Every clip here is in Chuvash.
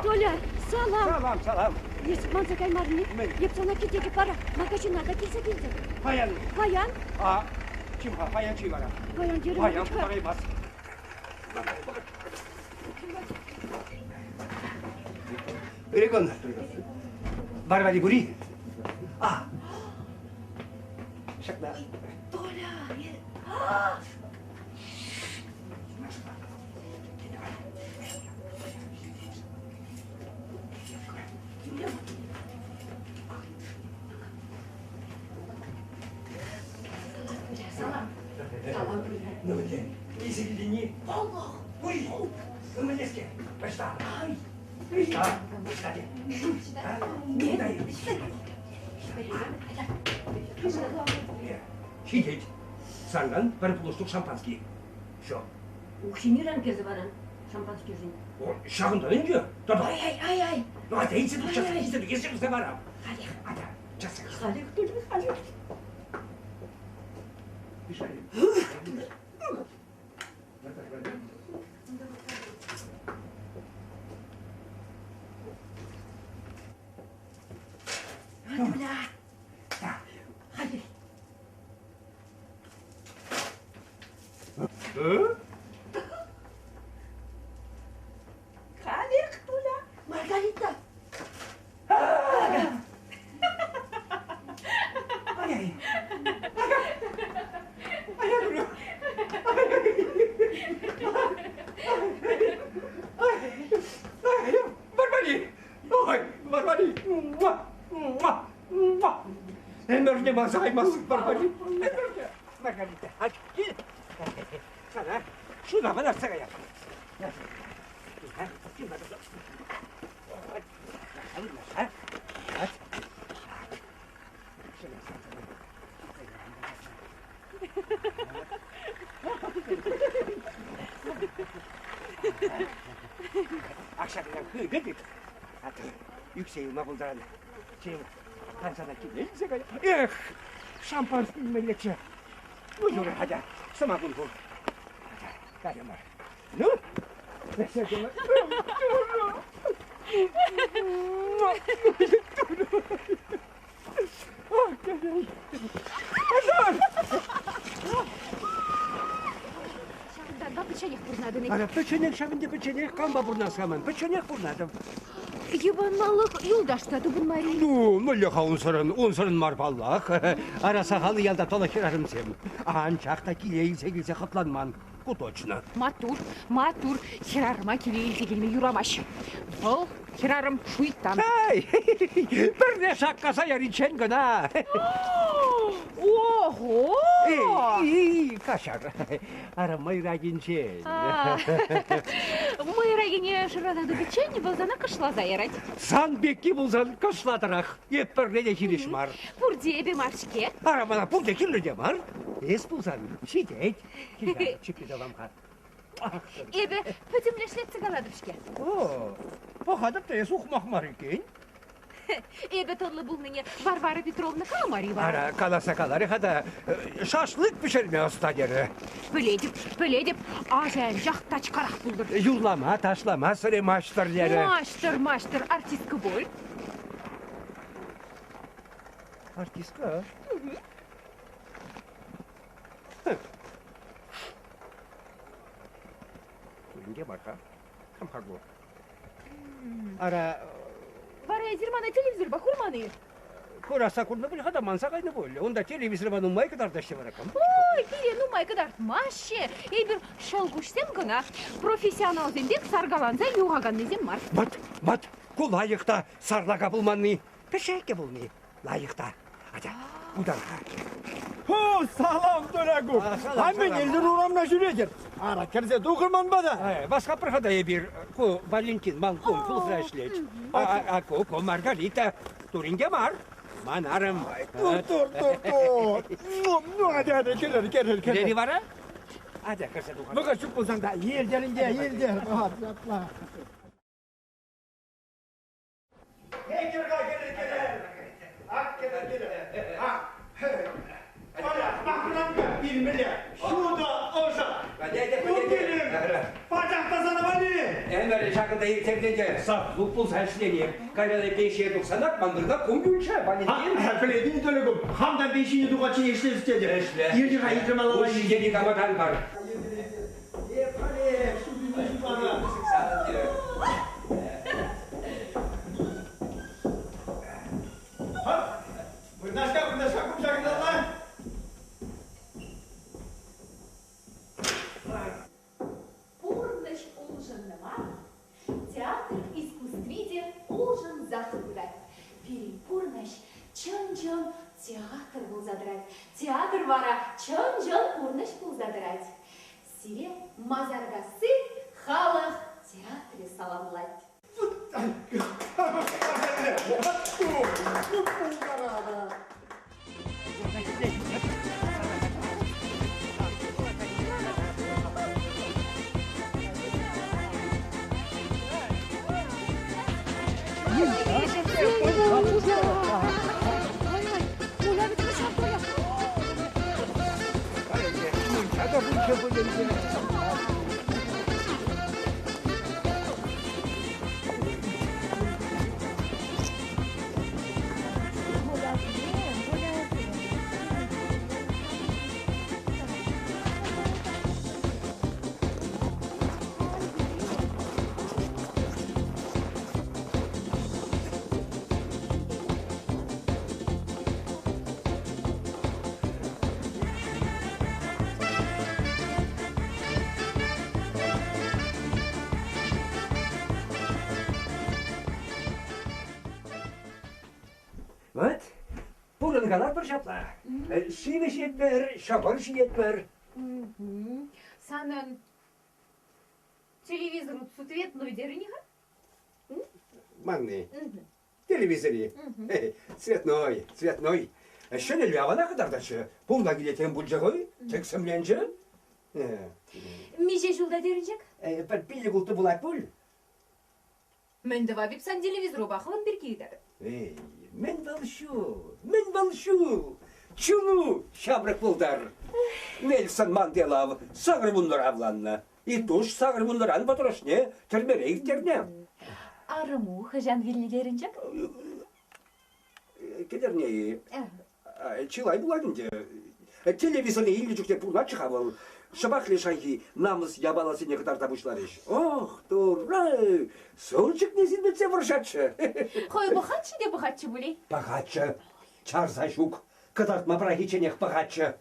Толя, салам. Салам, салам. Эс манса каймарни? Мӗн? Эп сана кӗтетӗп вара. Магазина та килсе килтӗм. Паян. Паян? А, чим-ха, паян чи вара? Паян терӗм. Паян пултараймас. Регон, Варвари пури? А, ҫакна. Толя, Салам. Салам. Ну, мӗнле? Илсе килтӗн-и? Паллах. Уй, мӗнлеске? Ӑҫта? Ӑҫта? Ӑҫта те? Ҫитет. Санран пӗр пулӑштух шампански. Все. Укҫине кӗрсе паран шампанскисен. Ҫакӑнта ӗнтӗ. Тата. Ай-ай-ай-ай. Ну, атя, илсе тух, час, илсе тух, илсе тух, вара. Халех. Атя, часах. Халех, Толя, халех. Толя. Халех. Халех, Толя. Маргарита. Ай-ай. Варвари! Ой, Варвари! Ӗмӗрне манса каймастӑп, Варвари. Ӗмӗрне. Маргарита, ать, кил. Сана шуна лартса каятӑп. Ак ҫакна хытӑ тыт. Ӳксе юлма пултаран. Чем кансана килсе кая. Эх, шампански илмеллеччӗ. Ну, юрӗ, атя, сӑмакун пур. Атя, кайрӑмӑр. Ну, Ҫакӑнтанпа пӗчченех пурӑнатӑн-и? Ара, пӗчченех ҫавӑнти пӗчченех кампа пурӑнас-ха ман? Пӗчченех пурӑнатӑп. Йӑпанмалӑх юлташ та тупӑнмарӗ. Ну, мӗнле-ха унсӑрӑн? Унсӑрӑн мар паллах. Ара, сахал ялта тӑлӑх хӗрарӑмсем. Анчах та киле илсе килсе хӑтланман. Ку точно. Маттур, маттур, хӗрарӑма киле илсе килме юрамасть. Вӑл хӗрарӑм шуйттан. Ай, пӗрре шаккаса яриччен кӑна. Ого! Эй, каҫар. Ара, мӑйракинчен. Мӑйракине шыраса тупиччен вӑл сана кӑшласа ярать. Сан пекки пулсан кӑшлатӑрах. Эп пӗрре те хирӗҫ мар. Пурте эпӗ мар-ҫке. Ара, мана пурте кирлӗ те мар. Эс пулсан ҫитет. Чиппи тӑвам-ха. Эпӗ пӗтӗмлешлетсе калатӑп-ҫке. О, пӑхатӑп та эс ухмах мар иккен. Эпӗ тӑнлӑ пулнине Варвара Петровна каламарӗ вара. Ара, каласа каларӗ-ха та, шашлык пӗҫерме ӑста терӗ. Пӗлетӗп, пӗлетӗп, ашӗ анчах тачкарах пултӑр. Юрлама, ташлама сӗре маҫтӑр терӗ. Маҫтӑр, маҫтӑр, артистка пуль. Артистка? Пурин те мар-ха. Кам-ха ку? Ара... Вара эсир мана телевизорпа курман-и? Курасса курнӑ пуль-ха та манса кайнӑ пуль. Унта телевизорпа нумай кӑтартаҫҫӗ вара. Кам? Ой, пире нумай кӑтартмаҫҫӗ. Эпир ҫӑлкуҫсем кӑна. Профессионалсем пек саркаланса юхаканнисем мар. Вӑт, вӑт, ку лайӑх та сарлака пулманни, пӗшекке пулни. Лайӑх та. Атя, утар-ха. Ху, салам, дорогу! А мӗн илтӗр урамна ҫӳретӗр? Ара, кӗрсе тухӑр ман пата. Васкапӑр-ха та эпир. Ку Валентин ман кум клубра ӗҫлет. А ку, ку Маргарита. Туринке мар. Ман арӑм. Тур, тур, тур, тур. Ну, ну, атя, атя, кӗрӗр, кӗрӗр, кӗрӗр. Кӗрер-и вара? Атя, кӗрсе тухар. Вӑхӑт ҫук пулсан та, илтӗр ӗнтӗ, илтӗр. Ҫапла. Кӗтӗр-ха, кӗтӗр, кӗтӗр. Ак кӗтӗр, кӗтӗр. А, Коля, охранка илмелле. Ҫутӑ, ӑшӑ. Ку пирӗн пачах та сана валли. Ӗмӗрӗ ҫакӑнта ирттернӗ те саплук пулса ӗҫлени. Кайран пенсие тухсанах ман вырӑна кум юлчӗ, Валентин. Пӗлетӗн тӗлӗкӗм, хам та пенсине тухатчен ӗҫлес тетӗп. Ӗҫле. Иртӗ-ха, иртӗ малалла. Ун ҫинче никама та ан пар. Вырнаҫка, вырнаҫка, кум ҫакӑнталла. Пурнӑҫ улшӑннӑ май театр искусстви те улшӑнсах пырать. Пирӗн пурнӑҫ чӑн-чӑн театр пулса тӑрать. Театр вара чӑн-чӑн пурнӑҫ пулса тӑрать. Сире Масаркасси халӑх театрӗ саламлать. Вот, пурӑнкалатпӑр ҫапла. Сивӗ ҫиетпӗр, ҫӑкӑр ҫиетпӗр. Санӑн телевизор цветной терӗн-и-ха? Манни. Телевизор-и? Цветной, цветной. Ҫӗнӗлле аванах кӑтартаҫҫӗ. Пулна килет пулчӗ хӑй, тӗксӗмленчӗ. Миҫе ҫулта терӗнчек? Пӗр пилӗк-улттӑ пулать пуль. Мӗн тӑвап эп сан телевизорупа хӑвӑн пирки ыйтатӑп. Эй, мӗн вӑл ҫул? Мӗн вӑл ҫул? Чуну ҫамрӑк пултар. Нельсон Мандела 80-ра авланнӑ. Итуш 80-ран потрошне тӗрмере ирттернӗ. Арӑму хӑҫан вилнӗ терӗнчек? Кӗтерне-и? Чылай пулать ӗнтӗ. Телевизорне илнӗ чухне пурӑнатчӗ-ха вӑл. Шӑпах лешайхи намӑс япаласене кӑтарта пуҫларӗҫ. Ох, турра! Сӑлчӑкне сирпӗтсе вӑрҫатчӗ. Хӑй пӑхатчӗ те пӑхатчӗ пуль-и? Пӑхатчӗ. Чарса ҫук. Кӑтартма пӑрахичченех пӑхатчӗ.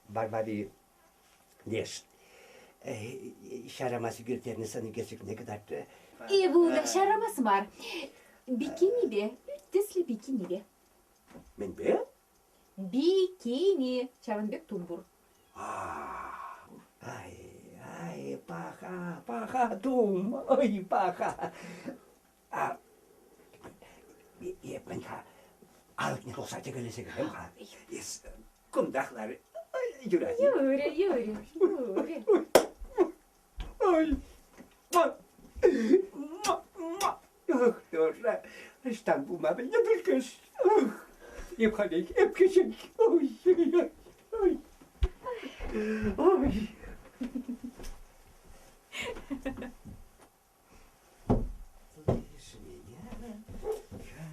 Варвари леш ҫарамас ӳкертернӗ сӑн ӳкерчӗкне кӑтартрӗ. Эпӗ унта ҫарамас мар. Бикинипе, тӗслӗ бикинипе. Мӗнпе? Бикини. Ҫавӑн пек тум пур. Ай, ай, паха, паха тум, ой, паха. А, эп мӗн-ха, алӑкне тухса тӗкӗлесе кӗрем-ха. Эс кунтах лар, юрать. Юрӗ, юрӗ, юрӗ. Ой, Ах, Тоша, ӑҫтан пулма пӗлнӗ тулькӑш. Ах, эп халех, эп кӗҫех. Ой, ой, ой. Ой. Слышь меня, хорошая,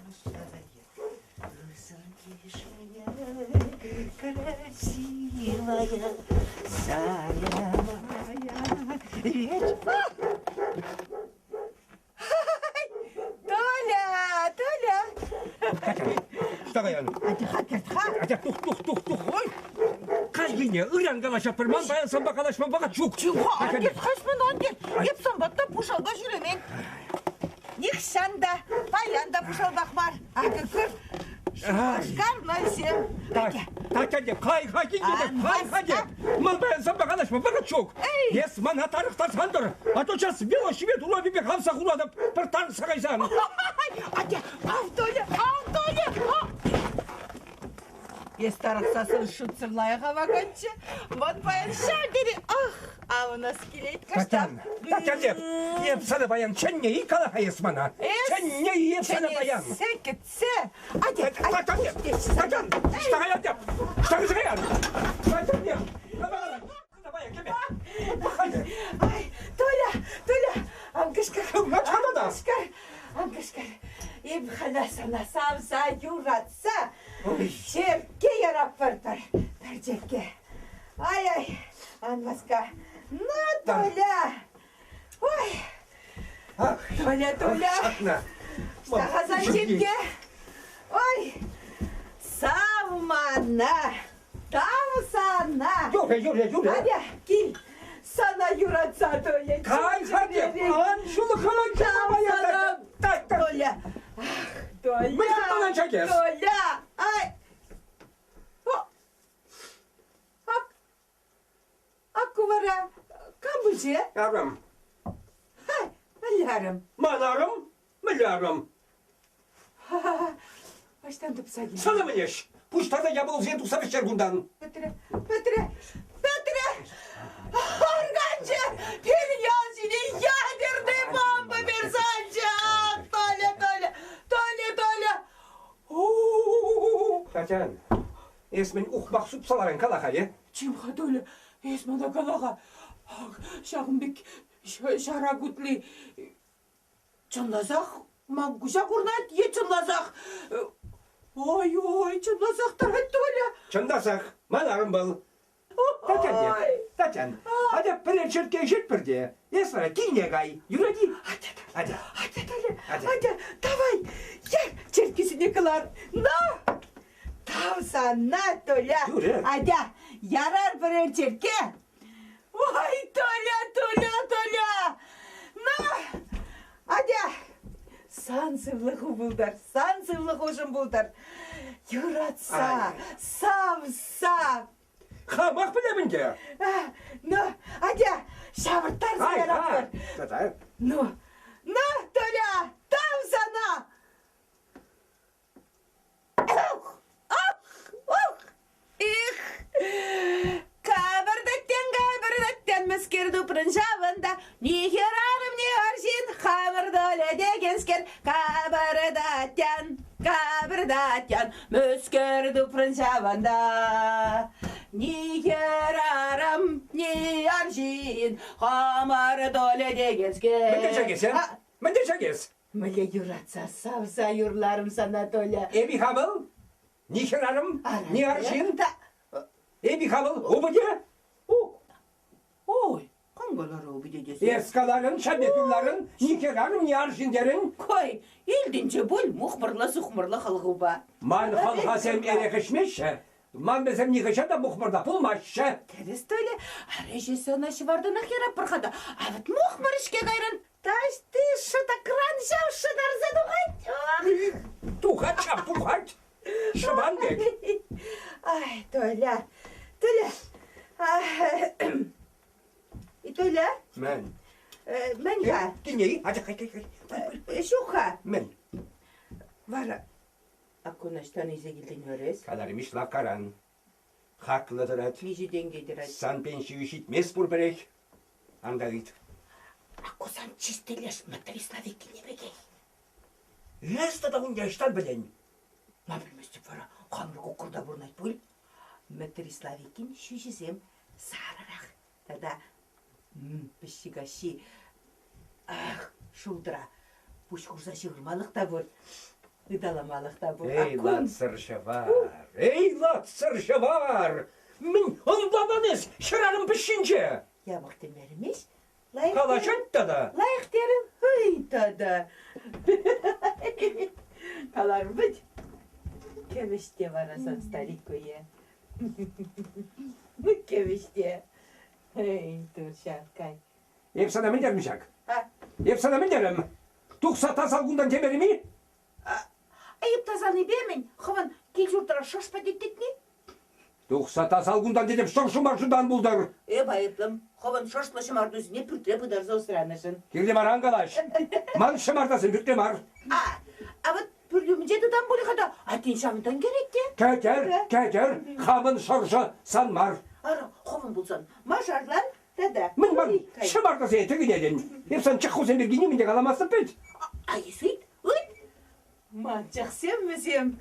услышишь меня, красивая, зая моя, ведь... Толя, Толя! Катя, что каян? Атя-ха, кӗрт-ха. Атя, тух, тух, тух, тух. Ой! Каҫхине ыран калаҫатпӑр, ман паян санпа калаҫма вӑхӑт ҫук. Чухо, ан кӗрт, хӑшман ан кӗрт. Эп санпа та пушалпа ҫӳремен. Нихҫан та, паян та пушалпах мар. Акӑ кӗр, Шупашкар 07. Так, так, так, кай, кай, кай, кай, Ман паян санпа калаҫма вӑхӑт ҫук. Эс мана тарӑхтарсан тӑр, а то сейчас велосипед урапипе хавса хуратӑп, пӗр тарӑхса кайсан. Атя, ав Толя, ав Толя! Эс тарӑхсассӑн шутсӑр лайӑх аваканччӗ. Ман паян ҫав тери ах, авӑнас килет кӑштах. Татян, Татян, эп сана паян чӗнне-и кала-ха эс мана. Чӗнне-и эп сана паян. Чӗнессе кӗтсе. Атя, Татян, Татян, штагаян, штагаян, Татян, Ай, Толя сана савса юратса черкке яраппӑр пӗр, пӗр черкке. Ай-ай, ан васка. Ну, Толя! Ой! Толя, Толя! Ҫтахасан черкке! Ой! Сав мана! Тав сана! Юрӗ, юрӗ, юрӗ! Атя, кил! Сана юратса, Толя! Кай, хатӗр! Ан ҫулӑхран Тав сана, Толя! Ах, Толя! Мӗн хӑтланан ҫак эс? Толя! Ай! Ак, ак ку вара кам пулчӗ? Арӑм. Хай, мӗнле арӑм? Ман арӑм? Мӗнле арӑм? Ӑҫтан тупса килнӗ? Сана мӗн ӗҫ? Пуҫтарса япалусене тухса вӗҫтер кунтан. Пӗтрӗ, пӗтрӗ, пӗтрӗ! Арканчӗ! Пирӗн ял ҫине ядерный бомба персанчӗ! Толя, Толя, Толя, Толя! У-у-у! Татян, эс мӗн ухмах супса ларан кала-ха, е? Чим-ха, Толя, эс мана кала-ха. Ах, ҫакӑн пек ҫара кутли Чӑнласах ман куҫа курнать е чӑнласах? Ой-ой, чӑнласах тӑрать Толя. Чӑнласах, ман арӑм вӑл. Татян, Татян, атя пӗрер черкке ӗҫетпӗр те, эс вара килне кай, юрать-и? Атя, атя, атя, Толя, атя, давай, яр черккесене кӑлар. На! Тав сана, Толя. Юрӗ. Атя, ярар пӗрер черкке. Ой, Толя, Толя, Толя! На! Атя! Сан сывлӑху пултӑр, сан сывлӑхушӑн пултӑр. Юратса, савса. Хамах пӗлем ӗнтӗ. Ну, атя, ҫавӑрттарса яратпӑр. Ну, на, Толя, тав сана! Ох, ох, ох, их! Капӑртаттен, капӑртаттен, мӗскер тупрӑн ҫавӑнта? Ни хӗрарӑм, ни арҫын, хамӑр Толя текенскер. Капӑртаттен, капӑртаттен, мӗскер тупрӑн ҫавӑнта? Ни хӗрарӑм, ни арҫын, хамӑр Толя текенскер. Мӗнле ҫак эс, а? Мӗнле ҫак эс? Мӗнле юратса, савса юрларӑм сана, Толя. Эпи-ха вӑл? Ни хӗрарӑм, ни арҫын. Эпи-ха вӑл упӑте? Ой, кам каларӗ упӑте тесе? Эс каларӑн, ҫав пек юрларӑн, ни хӗрарӑм, ни арҫын терӗн. Кой, илтӗнчӗ пуль мухмӑрлӑ-сухмӑрлӑ хӑлхупа. Ман хӑлхасем эрех ӗҫмеҫҫӗ, ман вӗсем нихӑҫан та мухмӑрта пулмаҫҫӗ. Тӗрӗс, Толя, ӗҫе сана ҫӑвартанах яраппӑр-ха та, а вот мухмӑр-ҫке кайран Таҫти шӑтӑкран ҫав шӑтарса тухать. Тухать ҫав, тухать. Ҫӑван пек. Ай, Толя, Толя. Толя? Мӗн? Мӗн-ха? Киней, атя, кай, кай, кай. Ҫук-ха. Мӗн? Вара, аккуна ӑҫтан илсе килтӗн вара эс? Каларӑм-иҫ лавккаран. Хаклӑ тӑрать. Миҫе тенкӗ тӑрать? Сан пенсию ҫитмест пурпӗрех. Ан та ыйт. Аккусан чистилеш Мӗтри пекех. Эс тата унта ӑҫтан пӗлен? Ма пӗлместӗп вара, хамӑр куккӑрта пурӑнать пуль. Мӗтри Славикин ҫӳҫӗсем сарӑрах тата пӗҫҫи-каҫҫи ах, шултра. Пуҫ хурса ҫывӑрмалӑх та пур, ыталамалӑх та пур. Эй, латсӑр ҫӑвар! Эй, латсӑр ҫӑвар! Мӗн ӑнланан эс хӗрарӑм пӗҫҫинче? Япӑх темерӗм-иҫ. Лайӑх Калаҫать тата. Лайӑх терӗм. Ый тата. Каларӑм вӗт. Кӗвӗҫ те вара сан старикуе. Кӗвӗҫ те. Эй, тур ҫав, кай. Эп сана мӗн терӗм ҫак? Эп сана мӗн терӗм? Тухса тасал кунтан темерӗм-и? Эп тасалнипе-мӗн хӑвӑн кил-ҫуртра шӑш пӗтет тетни? Тухса тасал кунтан тетӗп шӑршӑ-маршӑтан пултӑр. Эп айӑплӑм. Хӑвӑн шӑршлӑ ҫӑмартусене пӳртре пытарса усранӑшӑн. Кирлӗ мар ан калаҫ. Ман ҫӑмартасем пӳртре мар. А, а вот пӳртӗмӗнче тытам пуль-ха та, а тен ҫавӑнтан кӗрет те. Кӗтер, кӗтер, хамӑн шӑршӑ сан мар. Ара, хӑвӑн пулсан, ма шарлан тата? Мӗн ман ҫӑмартасене тӗкӗнетӗн? Эп сан чӑххусем пирки нимӗн те каламастӑп вӗт. А эс ыйт, ыйт. Ман чӑхсем вӗсем.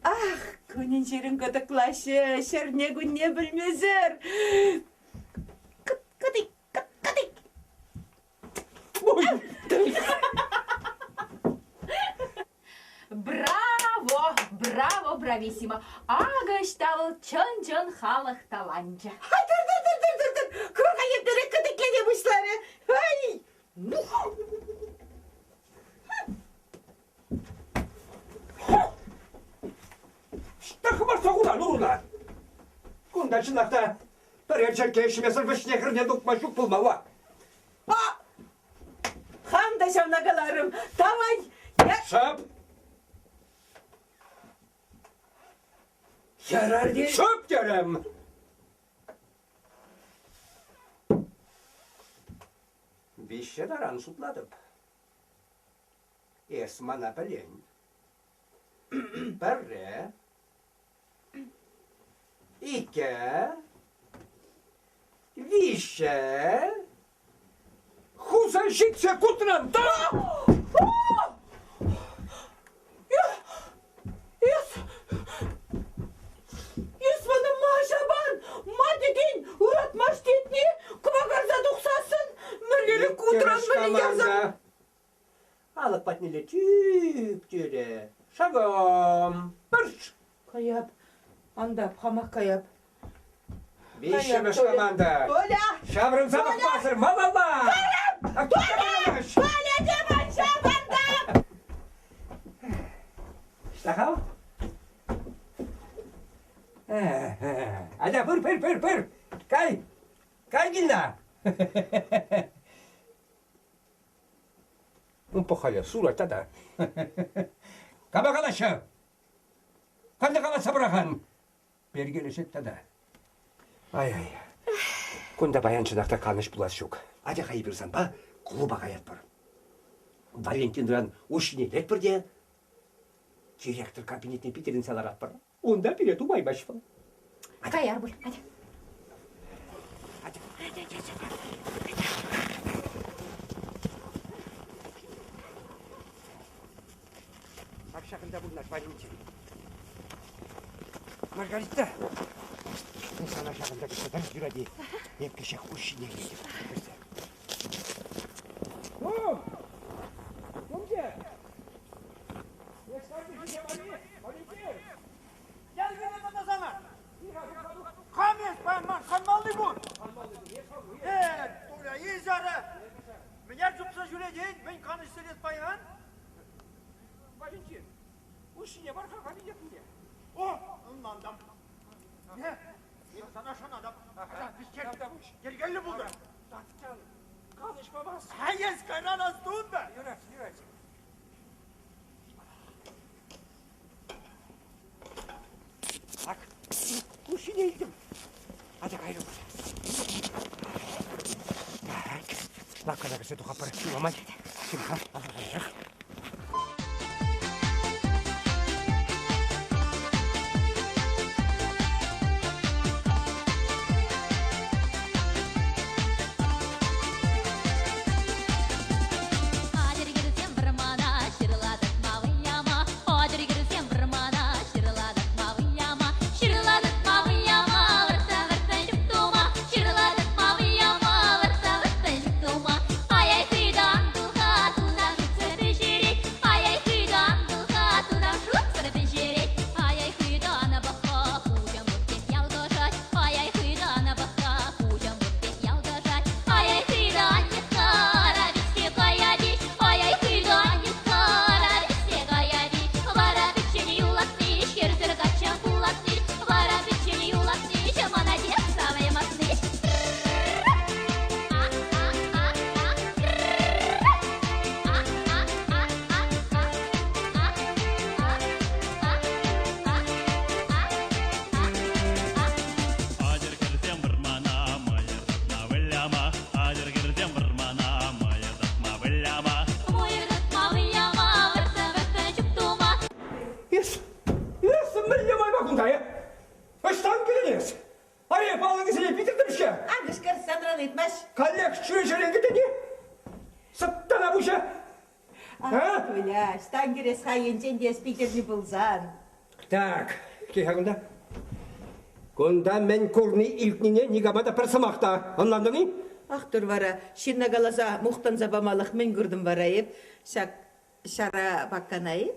Ах, кунӗн-ҫӗрӗн кӑтӑклаҫҫӗ, ҫӗрне-кунне пӗлмесӗр. Кӑт-кӑтик, кӑт-кӑтик. Браво! Брависсимо! Акӑ ӑҫта вӑл чӑн-чӑн халӑх таланчӗ. Тӑр-тӑр-тӑр-тӑр-тӑр! Курка еплерех кӑтӑклене пуҫларӗ. Ай! Ҫта хӑпартса хуран уруна? Кунта чӑнах та пӗрер черкке ӗҫмесӗр вӗҫне-хӗрне тухма ҫук пулмалла. А! Хам та ҫавна каларӑм. Давай! Я... Шӑп! Ярар Шӑп терӗм! Виҫҫе таран шутлатӑп. Эс мана пӗлен. Пӗрре, иккӗ, виҫҫӗ. Хусан ҫитсе кутран та! Эс, эс мана ма ҫапан, ма текен ыратмасть тетни, кӑвакарса тухсассӑн мӗнлерех кутран мӗнле ярса. Алӑк патнелле тӳп-тӳрӗ. Шагом! Пӗрш! Каяп, антап, хамах каяп. Виҫҫӗмӗш команда. Толя! Ҫаврӑнса пӑхмасӑр малалла! Толя! Толя те ҫавӑнтап! Штахал? Атя, пыр, пыр, пыр, пыр! Кай! Кай килна! Ну, пӑх-халӗ, сурать тата. Кама калаҫҫӗ? Калле калаҫса пӑрахан. Перкелешет тата. Ай-ай. Кунта паян чӑнах та канӑҫ пулас ҫук. Атя-ха эпир санпа клуба каятпӑр. Валентинран уҫҫине илетпӗр те директор кабинетне питӗрӗнсе ларатпӑр. Унта пире тупаймасть вӑл. Каяр пуль, атя. Атя. Атя, атя, атя. Ак ҫакӑнта пурӑнать Валентин. Маргарита, сана ҫакӑнта кӗтсе тӑр, юрать-и? Эп кӗҫех уҫҫине илетӗп. Кӗрсе. Ну, кумте? Кам эс паян ман канмалли кун? Э, Толя, ес ара. Мӗнер чупса ҫӳретен, мӗн канӑҫсӑр эс паян? Валентин, уҫҫине пар-ха кабинетне. О, ӑнлантӑм. Э, эп сана шанатӑп. Йӗркеллӗ пултӑр. Татян, канӑҫ памасть. А эс кайран астун та. Юрать, юрать. Так, куҫне илтӗм. Атя кайрӑмӑр. Так, лавккана кӗрсе тухатпӑр. Ҫуламай. Ҫывӑха, асӑрханарах. Атьӑр кӗрсем вӑрмана ҫырла татма выляма, Атьӑр кӗрсем вӑрмана ҫырла татма выляма, Ҫырла татма выляма, вырта-вырта чуп тума, Ҫырла татма выляма, вырта-вырта чуп тума. Ай-ай хытӑ ан туха, тунам шутсӑр пӗҫерет, Ай-ай хытӑ ан туха, тунам шутсӑр пӗҫерет. Ай-ай хытӑ ан пӑх-ха, куҫӑм вут пек ялкӑшать, Ай-ай хытӑ ан пӑх-ха, куҫӑм вут пек ялкӑшать. Ай-ай хытӑ ан йӑтса, вӗҫсе каять-иҫ, ай-ай хытӑ ан йӑтса, вӗҫсе каять-иҫ. Вара пӗччен юласси, хӗрсӗр качча пуласси, вара пӗччен юласси, мана тек саваймасси. Атьӑр кӗрсем вӑрмана, мӑйӑр татма выляма. Атьӑр кӗрсем вӑрмана, мӑйӑр татма выляма. Мӑйӑр татма выляма, вырта-вырта чуп тума. Эс, эс мӗнле майпа кунта, э? Ӑҫтан килен эс? Аре, палӑкӗсене питӗртӗм-ҫке. Акӑшкар санран ыйтмасть. Каллех чӳречерен кӗтӗн-и? Сӑттана пуҫа. Ах, Толя, ӑҫтан кӗрес-ха енчен те эс питӗрнӗ пулсан? Так, кил-ха кунта. Кунта мӗн курни-илтнине никама та пӗр сӑмах та ӑнлантӑн-и? Ах тур вара, ҫынна каласа мухтанса памалӑх мӗн куртӑм вара эп ҫак ҫара паккана-и?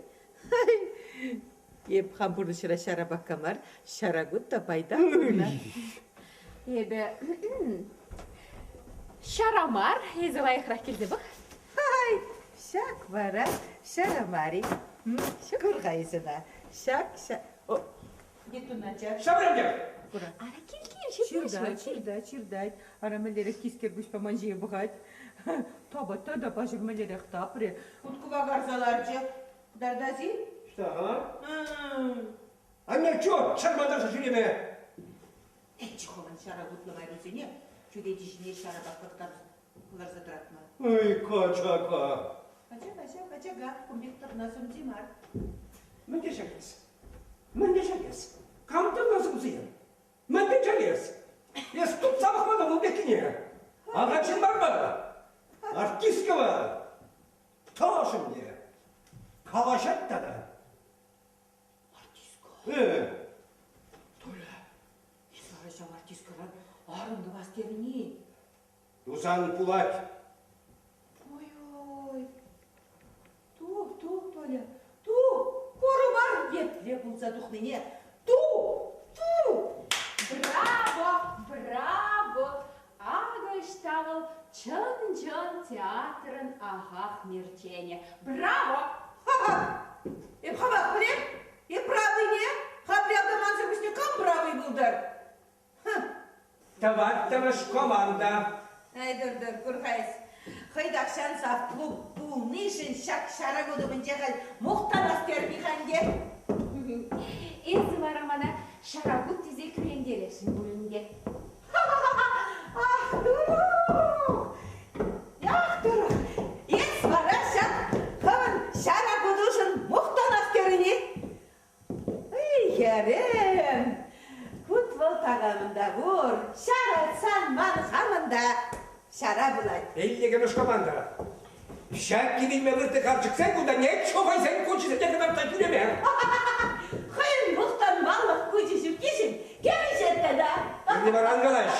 Эп хам пурнӑҫра ҫара пакка мар, ҫара кут та пайтах пулнӑ. Эпӗ ҫара мар, эсӗ лайӑхрах килсе пӑх. Ай, ҫак вара ҫара мар-и? Кур-ха эс ӑна. Ҫак, ҫак... О, Нету начар. Ҫаврӑнчӑк! Кура. Ара, кил, кил, ҫыртать. Ҫыртать, ҫыртать, ҫыртать. Ара мӗнлерех тискер куҫпа ман ҫине пӑхать. Тапать та паҫӑр мӗнлерех тапрӗ. Ут кӑвакарса ларчӗ. Кӑтартас-и? Что, а? Анне, чё, чӑрмантарса ҫӳреме? Эччӗ хӑвӑн ҫара кутлӑ майрусене чӳрече ҫине ҫарапа кӑларса тӑратма. Эй, качака! Качака ҫав, качака, кун пек тӑрна сӑмси мар. Мӗн те эс? Мӗн те эс? Кам тӑрна сӑмси? Мӗн те эс? Эс тупса пӑхман вӑл пеккине. Ага чин мар вара. Артистка вара. Тӑш ӗнтӗ. Калаҫать тата. Артистка. Э. Толя, эс вара ҫав артисткӑран арӑм тӑвас терӗн-и? Тусан пулать. Ой-ой. Тух, тух, Толя, тух! Курӑмар епле пулса тухнине. Тух, тух! Браво, браво! Акӑ ӑҫта вӑл чӑн-чӑн театрӑн ахах мерченӗ. Браво! Ха-ха! Эп хамах пӗлеп. Эп правыйне. Хам ялта мансӑр пуҫне кам правый пултӑр? Тӑваттӑмӗш команда. Айтӑр-тӑр, кур-ха эс. Хӑй тахҫан савклуб пулнишӗн ҫак ҫара кутӑмӗнче халь мухтанас терӗм-и-ха ӗнтӗ? Эсӗ вара мана ҫаракут тесе кӳрентересшӗн пуль ӗнтӗ. Ах, турух! Ах, турух! Эс вара ҫак хӑвӑн ҫара кутушӑн мухтанас терӗн-и? Эй, хӗрӗм, кут вӑл такамӑн та пур, ҫаратсан ман хамӑн та ҫара пулать. Пиллӗкӗмӗш команда. Ҫак кивелме выртнӑ карчӑксен кунта неччо хӑйсен кучӗсене кӑтартса ҫӳреме. Хӑйӗн мухтанмалӑх кучӗ ҫуккишӗн кӗвӗҫет тата. Ӗнтӗ вара ан калаҫ.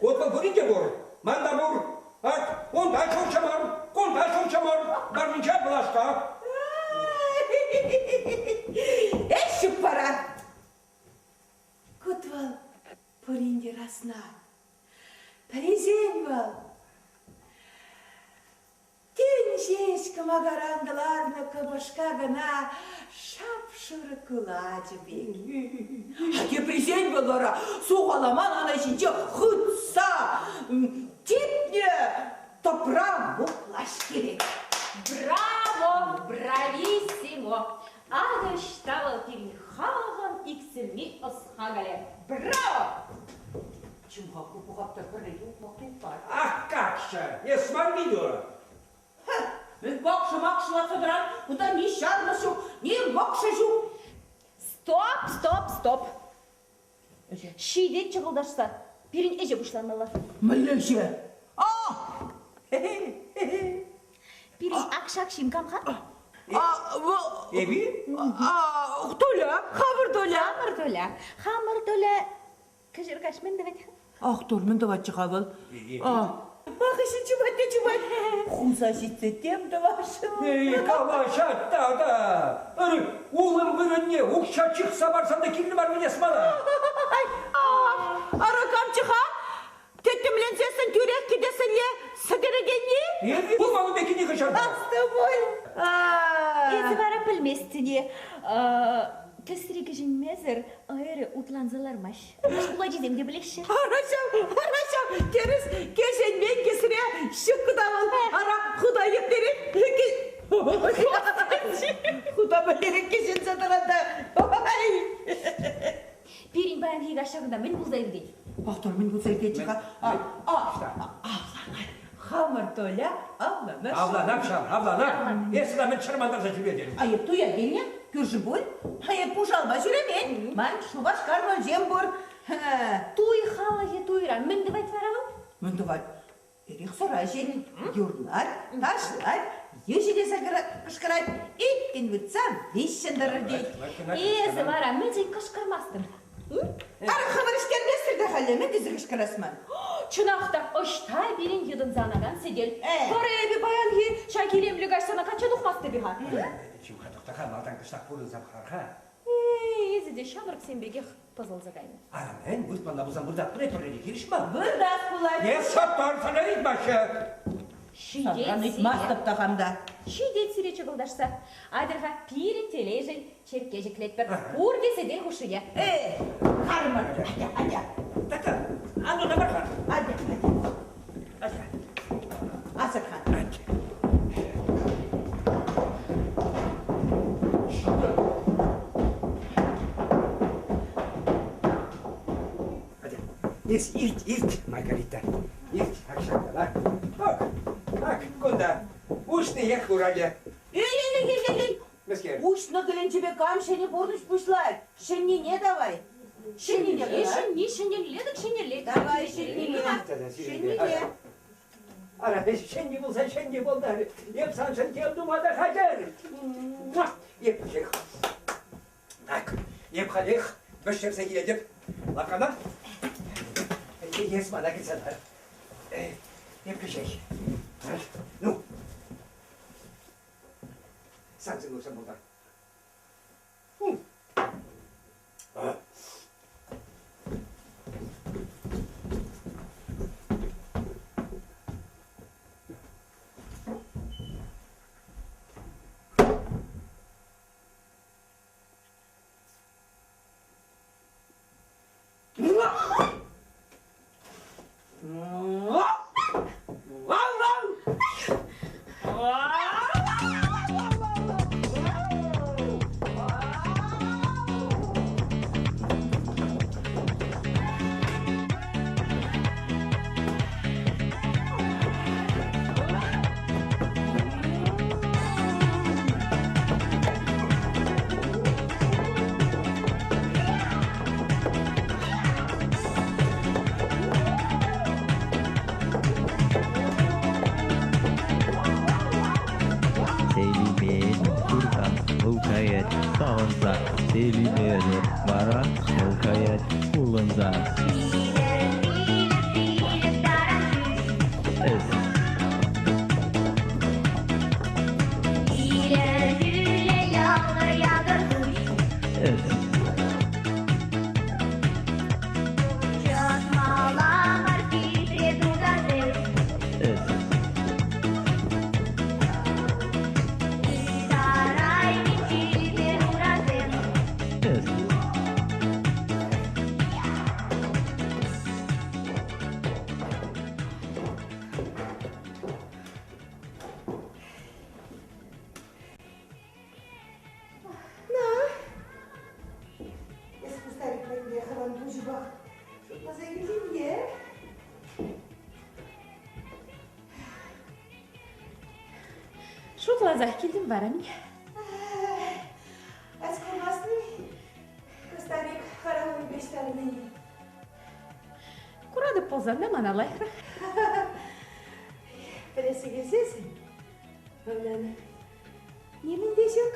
Кут вӑл пурин те пур, ман та пур. Ак, унта ҫурчӗ мар, кунта ҫурчӗ мар, варринче плашка. Ӗҫ ҫук вара. Кут вӑл пурин те расна. Пӗрисен вӑл тин ҫеҫ кӑмакаран кӑларнӑ кӑпӑшка кӑна шап-шурӑ кулачӑ пек. Теприсен вӑл вара сухаламан ана ҫинче хытса типнӗ тӑпра муклашки пек. Браво! Брависсимо! Акӑ ӑҫта вӑл пирӗн халӑхӑн иксӗлми ӑс-хакӑлӗ. Браво! Чим-ха, ку пухаттар пӗрре те ухмах тухмасть. Ах, как же! Эс ман видео! Мӗн вак-шӑмак шлатса тӑран, унта ни ҫармӑс ҫук, ни мӑкшӑ ҫук. Стоп, стоп, стоп! Ҫитет чӑкӑлташса. Пирӗн ӗҫе пуҫланмалла. Мӗнле ӗҫе? А! Пирӗн акшак ҫын кам-ха? А, вӑл... Эпи? А, Толя, хамӑр Толя. Хамӑр Толя. Хамӑр Толя кӗҫӗр каҫ мӗн тӑвать-ха? Ах, тур, мӗн тӑватчӗ-ха вӑл? А, Ах, чупать те чупать. Хуса ҫитсе тем тӑвасшӑн. Эй, калаҫать тата! Ыр, улӑм вырӑнне укҫа чыхса парсан та кирлӗ мар вӗт эс мана. Ара камччӗ-ха? Тӗттӗмленсессӗн тӳрех кӗтесселле сӗтӗрекенни? Эпӗ пулман пекки нихӑҫан та. Астӑвӑй. Эсӗ вара пӗлместӗн-и? Кӗсри кӗҫенмесӗр ӑйӑрӗ утланса лармасть. Шкул ачисем те пӗлеҫҫӗ. Ара ҫав, ара ҫав, тӗрӗс, кӗҫенмен кӗсре ҫук та вӑл. Ара, хута еплерех Хута пӗлтерек кӗҫенсе тӑран та. Пирӗн паянхи каҫ ҫакӑнта мӗн пулса иртет? Ах, мӗн пулса иртет-ха? Авланать. Хамӑр Толя авланать. Авланать ҫав, авланать. Эс ӑна мӗн чӑрмантарса ҫӳретӗн? А эп туя килнӗ, кӳршӗ пуль. А эп пушалпа ҫӳремен. Ман Шупашкар мӑнчем пур. Туй халӑхӗ туйра мӗн тӑвать вара вӑл? Мӗн тӑвать? Эрех-сӑра ӗҫет, юрлать, ташлать, йыш илесе кӑшкӑрать, иккӗн выртсан виҫҫӗн тӑрӑр тет. Эсӗ вара мӗншӗн кӑшкӑрмастӑн? Ара, хӑвӑр ӗҫтерместӗр те халӗ, мӗн тесе кӑшкӑрас ман? Чӑнах та, ӑҫта пирӗн йӑтӑнса анакан сӗтел? Вара эпӗ паянхи ҫак илемлӗ каҫ сана качча тухмастӑп-и-ха? Чим-ха, тӑхта-ха, малтан кӑштах пурӑнса пӑхар-ха. Эсӗ те ҫамрӑксем пекех пӑсӑлса кайнӑ. Ара, мӗн, выртмалла пулсан выртатпӑр пӗрре те хирӗҫ мар. Выртас пулать. Эс шӑптар сана ыйтмаҫҫӗ. Ҫитет Санран сире. ыйтмастӑп та хам та. Ҫитет сире чӑкӑлташса. Атьӑр-ха, пирӗн телейшӗн черкке ҫӗклетпӗр. Пурте сӗтел хушшине. Э, кармӑр. Атя, атя. Тата, ан тута мар-ха. Атя, атя. Атя. Асӑрхан. Атя. Атя. Эс ирт, ирт, Маргарита. Ирт, ак ҫакна. Ак, ак, кунта. Уҫнӑех хуралӗ. Эй-эй-эй-эй-эй! Мӗскер? Уҫнӑ кӗленчепе кам ҫӗнӗ пурнӑҫ пуҫлать? Ҫӗннине давай. Ҫӗннине кӑна. Ҫӗнни ҫӗнӗлле-тӗк ҫӗнӗлле. Давай ҫӗннине. Ҫӗннине. Ара, ҫӗнни пулсан ҫӗнни пултӑр. Эп саншӑн тем тума та хатӗр. Эп халех. Так, эп халех вӗҫтерсе килетӗп. Лавккана. Эс мана килсе тӑр. Эп кӗҫех. Ну, сан сывлӑшӑм пултӑр. Селимен курсан вӑл каять савӑнса, Селименӗ вара вӑл каять кулӑнса. Эс. Эс. Эс. Эс. На. Эс кустарик патне хӑван пуҫупах шутласа килтӗн те. Шутласах килтӗм вара мӗн. Эс курмастӑн-и? Кустарик хӑрахӑн пуҫтарнине. Куратӑп пулсан та мана лайӑхрах. Пӗлесси килсессӗн, унӑн нимӗн те ҫук.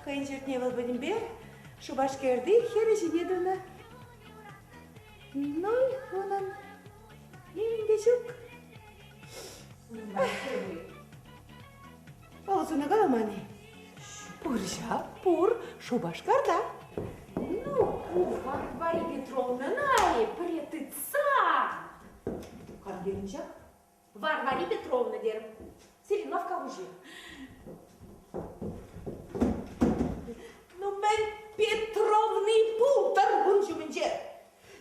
Хӑйӗн ҫуртне вӑл пӗтӗмпе Шупашкарти хӗрӗ ҫине тунӑ. Ну, унӑн нимӗн те ҫук. Вӑл сана каламан-и? Пур ҫав, пур, Шупашкарта. Ну, ку Варвара Петровнӑна-и пӗрре тытса? Кам терӗн ҫак? Варвари Петровна терӗм. Сирӗн лавкка хуҫи. Ну, мӗн Петровни пултӑр ун ҫумӗнче?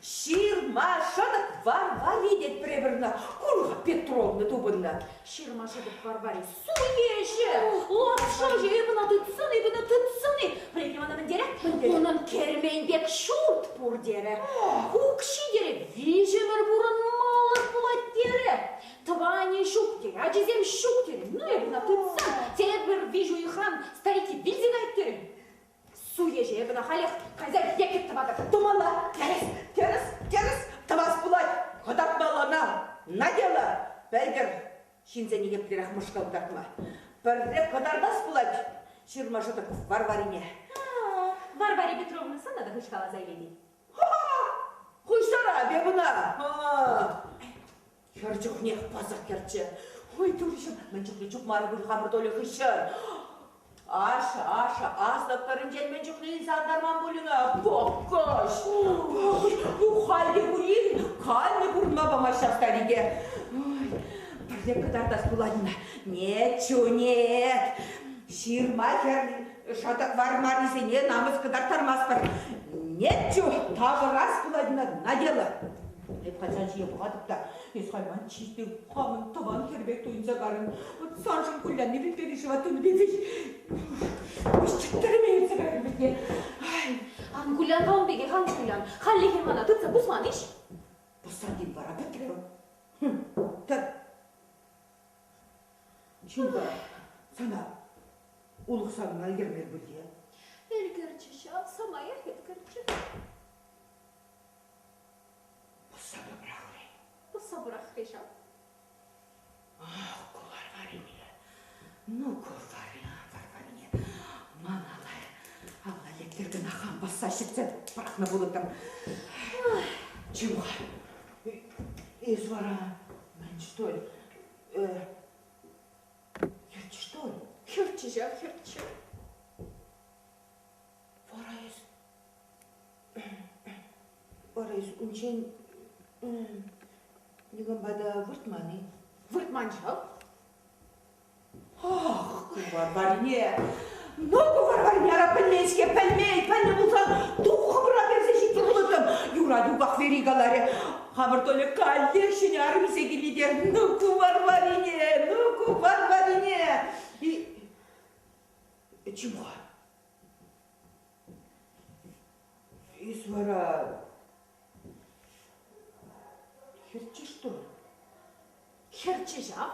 Ҫырма шӑтӑк Варвари тет пӗр-пӗрне. Кур-ха, Петровна тупӑннӑ. Ҫырма шӑтӑк Варвари суеҫӗ! Лапшаҫӑ, эп ӑна тытсан, эп ӑна тытсан-и? Пӗлетне мана мӗн терӗ? Унӑн кермен пек ҫурт пур терӗ. Укҫи терӗ, виҫӗмӗр пурӑнмалӑх пулать терӗ. Тӑванӗ ҫук терӗ, ачисем ҫук терӗ. Ну, эп ӑна тытсан, тепӗр виҫ уйӑхран старики вилсе каять терӗ. Суеҫӗ эп ӑна халех кайса йӗкӗт тӑватӑп. Тумалла. Тӗрӗс, тӗрӗс, тӗрӗс тӑвас пулать. Кӑтартмалла ӑна. На дело. Пӗлтӗр ҫынсене еплерех мӑшкӑл кӑтартма. Пӗрре кӑтартас пулать ҫырма шӑтӑк Варварине. Варвари Петровна сана та хыҫкаласа илет-и? Хуҫтарап эп ӑна. Хӗр чухнех пасах хӗрччӗ. Ой, турӑҫӑм, мӗн чухлӗ чупмарӗ пуль хамӑр Толя хыҫҫӑн. Ашшӗ, ашшӗ, аслӑ пӗрӗнчен мӗн чухлӗ илсе антарман пуль ӑна. Пӑккӑҫ! Ну, халь те пулин, канлӗ пурӑнма памасть ҫав старике. Ой, пӗрре кӑтартас пулать ӑна. Нет, чу, нет. Ҫырма хӗр шатак вармарисене намӑс кӑтарттармастпӑр. Нет, чу, тавӑрас пулать ӑна на дело. Эп хачан ҫине пӑхатӑп та, эс халь ман чисти хамӑн тӑван хӗр пек туйӑнса карӑн. Вот саншӑн куляннипе переживать тунипе веҫ чӗттерме иртсе кайрӑм вӗт. Ай, Ан кулян ун пекех ан кулян. Хальлӗхе мана тытса пусман-иҫ. Пуссан тин вара пӗтрӗ. Тӑр. Чунпа сана улӑхсан ӗлкӗрмер пуль те. Ӗлкӗрчӗ ҫав, самаях ӗлкӗрчӗ. Пӑсса та пӑрахрӗ. Пӑсса пӑрахрӗ ҫав. Ах, ку Варварине. Ну, ку Варварине. Ман алла, алла лектер кӑна хам пӑсса ҫӗтсе пӑрахнӑ пулӑттӑм. Чим-ха, эс вара мӗн, что ли, хӗрччӗ, что ли? Хӗрччӗ ҫав, хӗрччӗ. Вара эс Вара эс унччен никампа та выртман-и? Выртман ҫав. Ах, ку Варварине! Ну, ку Варварине ара пӗлмен-ҫке, пӗлмен, пӗлнӗ пулсан туххӑмра персе ҫитнӗ пулӑттӑм. Юрать Укахвери каларӗ. Хамӑр Толя каллех ҫӗнӗ арӑм илсе килнӗ те. Ну, ку Варварине, ну, ку Варварине! И... Чим-ха, Эс вара хӗрччӗ что? Хӗрччӗ ҫав.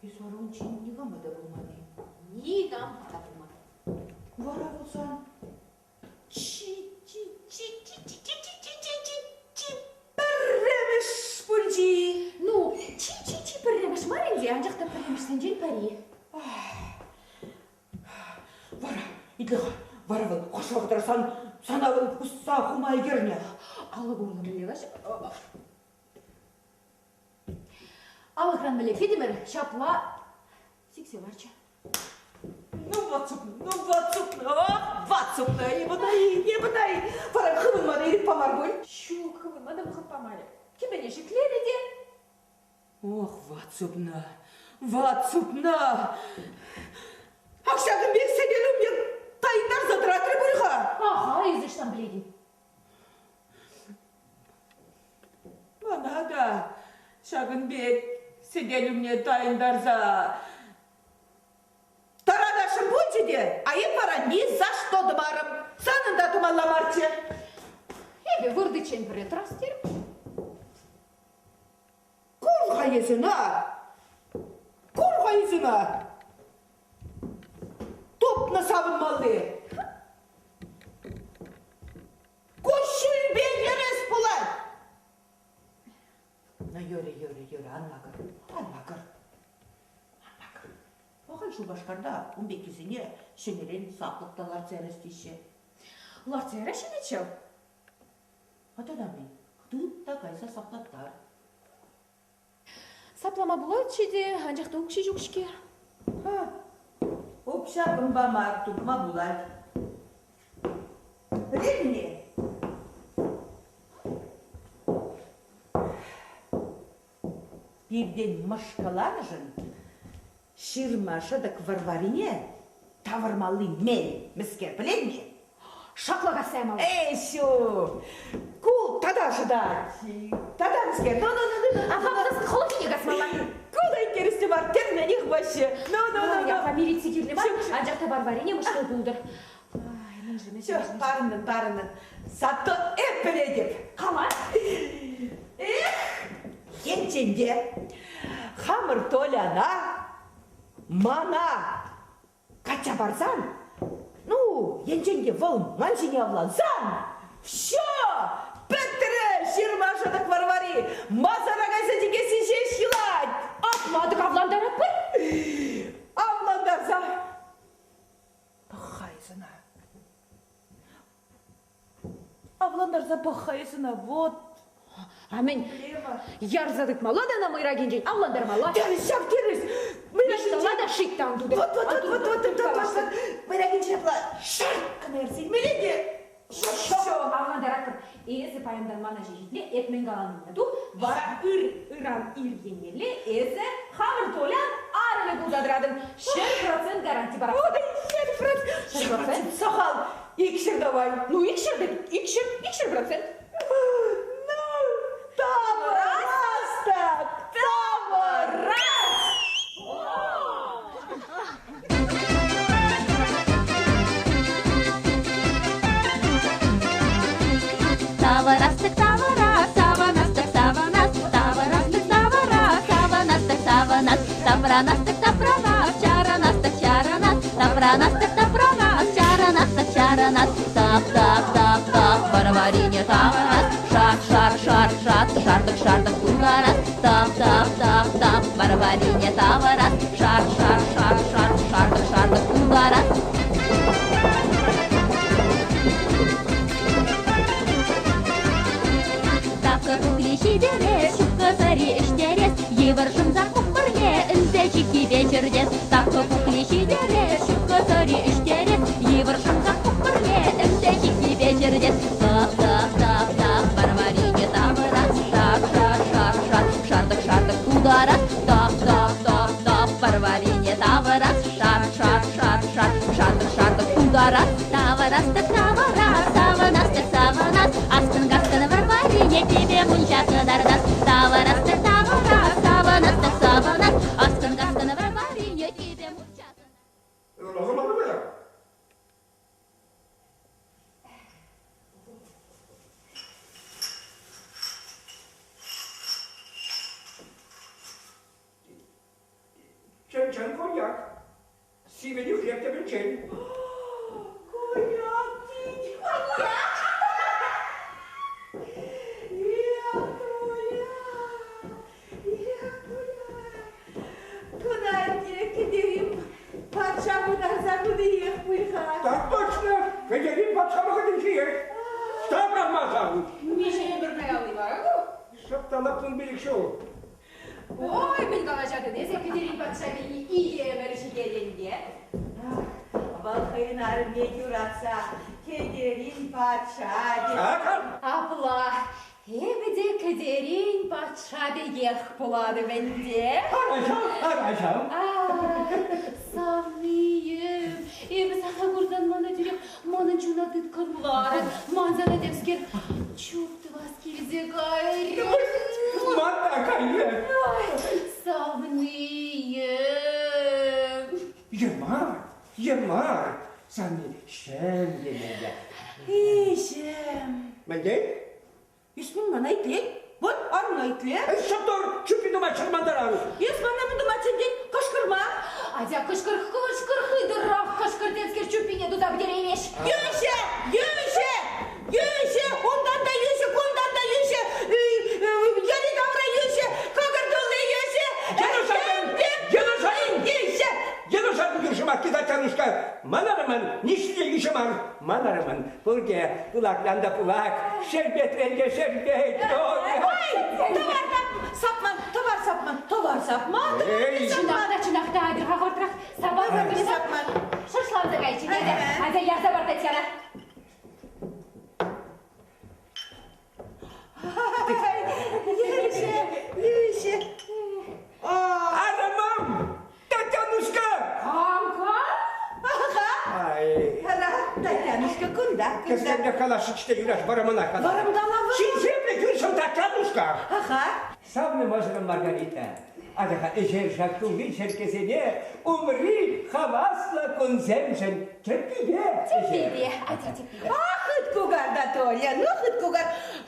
Эс вара унччен никама та пулман-и? Никама та пулман. Вара пулсан чи чи чи чи чи чи чи чи чи чи чи пӗрремӗш пулчи. Ну, чи чи чи пӗрремӗш мар ӗнтӗ, анчах та пӗрремӗшсенчен пӗри. Вара, итле-ха, вара вӑл хӑш вӑхӑтра сан, сана вӑл пусса хума ӗлкӗрнӗ? Алӑк урлӑ мӗнле каҫ? Алӑкран мӗнле кӗтӗмӗр, ҫапла сиксе ларчӗ. Ну, ватсупнӑ, ну, ватсупнӑ, ах, ватсупнӑ, эпӗ и, эпӗ та и. Вара хывӑнма та ирӗк памар пуль. Ҫук, хывӑнма та вӑхӑт памарӗ. Кӗпене ҫӗклерӗ те. Ох, ватсупнӑ, ватсупнӑ. Ах, ҫакӑн пек сӗтел умне тайӑнтарса тӑратрӗ пуль-ха. Аха, эсӗ ӑҫтан пӗлетӗн? Мана та ҫакӑн пек сӗтел умне тайӑнтарса тӑратасшӑн пулчӗ те, а эп вара ни за что тӑмарӑм. Санӑн та тумалла марччӗ. Эпӗ выртиччен пӗрре тӑрас терӗм. Кур-ха эс ӑна! Кур-ха эс ӑна! Тупнӑ савӑнмалли! Куҫҫульпе йӗрес пулать! Ну, юрӗ, юрӗ, юрӗ, ан макӑр, ан макӑр. Ан макӑр. Пӑхӑн Шупашкарта ун пеккисене ҫӗнӗрен саплӑк та лартса ярас теҫҫӗ. Лартса яраҫҫӗ тет ҫав. Тата мӗн? Тыт та кайса саплаттар. Саплама пулатчӗ те, анчах та укҫи ҫук-ҫке. Ха, укҫа кӑмпа мар, тупма пулать. Пӗлетӗн-и? Пиртен мӑшкӑланӑшӑн ҫырма шӑтӑк вӑрварине тавӑрмалли мел мӗскер, пӗлетӗн-и? Шакла касса ямалла. Эй, ҫук! Ку тата шӑтать. Тата мӗскер? Ну, ну, ну, ну, ну. А папа хӑлхине касмалла. Ку та интереслӗ мар, тӗрменех ваҫҫӗ. Ну, ну, ну, ну. Япа милици кирлӗ мар, анчах та Варварине мӑшкӑл пултӑр. Все, парӑнӑн, парӑнӑн. Зато эп пӗлетӗп. Кала. Эх, енчен те хамӑр Толяна мана качча парсан, ну, енчен те вӑл ман ҫине авлансан, все, пӗтрӗ ҫырма шӑтӑк Варвари, масара кайса чикесси ҫеҫ юлать. Апла-тӑк авлантаратпӑр? Авлантарса пӑх-ха эс ӑна. Авлантарса пӑх-ха эс ӑна, вот. А мӗн, ярса тытмалла та ӑна мӑйракинчен, авлантармалла. Тӗрӗс ҫав, тӗрӗс. Мӑйракинчен та шик тан тутӑр. Вот, вот, вот, вот, вот, вот, вот, вот. Мӑйракинчен апла шарт кӑна ярса илмелле те. Все, авлантаратпӑр. Эсӗ паянтан мана ҫиҫӗтле, эп мӗн каланине ту, вара ыр ыран ир еннелле эсӗ хамӑр Толян арӑмӗ пулса тӑратӑн. 100% гаранти паратӑп. Ой, 100%. 100%? Сахал. 200 давай. Ну, 200 тет, 200, 200%. Ну, там раз так, там раз! Тавӑрас тӑк тавӑрас, савӑнас тӑк савӑнас, тавӑрас тӑк тавӑрас, савӑнас тӑк савӑнас, тапранас тӑк тапранас, чарӑнас тӑк чарӑнас, тапранас тӑк тапранас, чарӑнас тӑк чарӑнас, тап тап тап тап, Варварине тавӑрас, шат шар шар шат, шартӑк шартӑк тутарас, тап тап тап тап, Варварине тавӑрас, шар шар шар шар, шартӑк шартӑк тутарас. Тапкӑ кукли ҫитерес, ҫупкӑ сӑри ӗҫтерес, йывӑр шӑнса кукӑрне ӗнсе чиккипе чӗртес. Тапкӑ кукли ҫитерес, ҫупкӑ сӑри ӗҫтерес, йывӑр шӑнса кукӑрне ӗнсе чиккипе чӗртес. Тап тап тап тап, Варварине тавӑрас, шар шар шар шар, шартӑк шартӑк тутарас. Тап тап тап тап, Варварине тавӑрас, шар шар шар шар, шартӑк шартӑк тутарас. Тавӑрас тӑк тавӑрас, савӑнас тӑк савӑнас, аскӑн-каскӑн Варварине типе мунча кӑтартас. Тавӑрас тӑк тавӑрас, савӑнас тӑк савӑнас, аскӑн-каскӑн Варварине типе мунча кӑтартас. Чӑн-чӑн коньяк. Сивӗ нӳхреп тӗпӗнчен. Коньяк тет. Коньяк! Эх, Толя! Эх, Толя! Кӑна кӗтерим патша пытарса хуниех пуль-ха. Так точно! Кӗтерим патша вӑхӑтӗнчиех. Таврӑнмасан! Миҫе ӗмӗр каялли вара ку? Шӑп та лӑп 15 ҫул. Ой, мӗн калаҫатӑн эсӗ, Кӗтерин патша вилни икӗ ӗмӗр ҫитет ӗнтӗ. Вӑл хӑйӗн арӑмне юратса Кӗтерин патша тет. Апла эпӗ те Кӗтерин патша пекех пулатӑп ӗнтӗ. Арачам, арачам. Савнийӗм, эпӗ сана курсан мана тӳрех манӑн чуна тыткӑнларӑн. Ман сана темскер чуп тӑвас килсе кайрӗ. Ман та кайрӗ. Савнийӗм. Йӗр мар, йӗр мар. Савни ҫемьене. Иҫӗм. Мӗнтен? Эс ман мана итлет. Вот арӑмна итле. Эс шӑптӑр, чуппи тума чӑрмантаран. Эс мана мӗн тума чӗнтен? Кӑшкӑрма. Атя кӑшкӑр, кӑшкӑр, хытӑрах кӑшкӑр темскер чуппине туса пӗтереймест. Йӳҫӗ! Йӳҫӗ! Йӳҫӗ! Унтан та йӳҫӗ, кунтан та йӳҫӗ! Йӗри-тавра йӳҫӗ! Кӑкӑр тулли йӳҫӗ! Йӑнӑшатӑн! Йӑнӑшатӑн! Йӳҫӗ! Йӑнӑшатӑн кӳршӗ Татьянушка. Ман арӑмӑн ниҫте йӳҫӗ мар. Ман арӑмӑн пурте пылакран та пылак, шерпетрен те шерпет. Ой, тӑвар сапман, тӑвар сапман, тӑвар сапман. Чӑнах та, чӑнах та, атьӑр-ха хӑвӑртрах. Сапа сапман. Шӑршланса кайчӗ. Атя, атя, ярса пар, Татьяна. Йӳҫӗ, йӳҫӗ. Арӑмӑм! Татьянушка! Кам, кам? Аха. Ай. Ара, Татьянушка кунта, кунта. Кӗскен калаҫҫӗ юраш вӑрӑмӑна кала. Вӑрӑм калавӑ. Ҫынсемлӗ кӳршӗм Татьянушка. Аха. Савнӑ мӑшӑрӑм Маргарита, атя-ха ӗҫер ҫак тулли черккесене умри хаваслӑ кунсемшӗн тӗппипе Тӗппипе, атя тӗппипе. А хыт кукар та Толя, ну хыт кукар.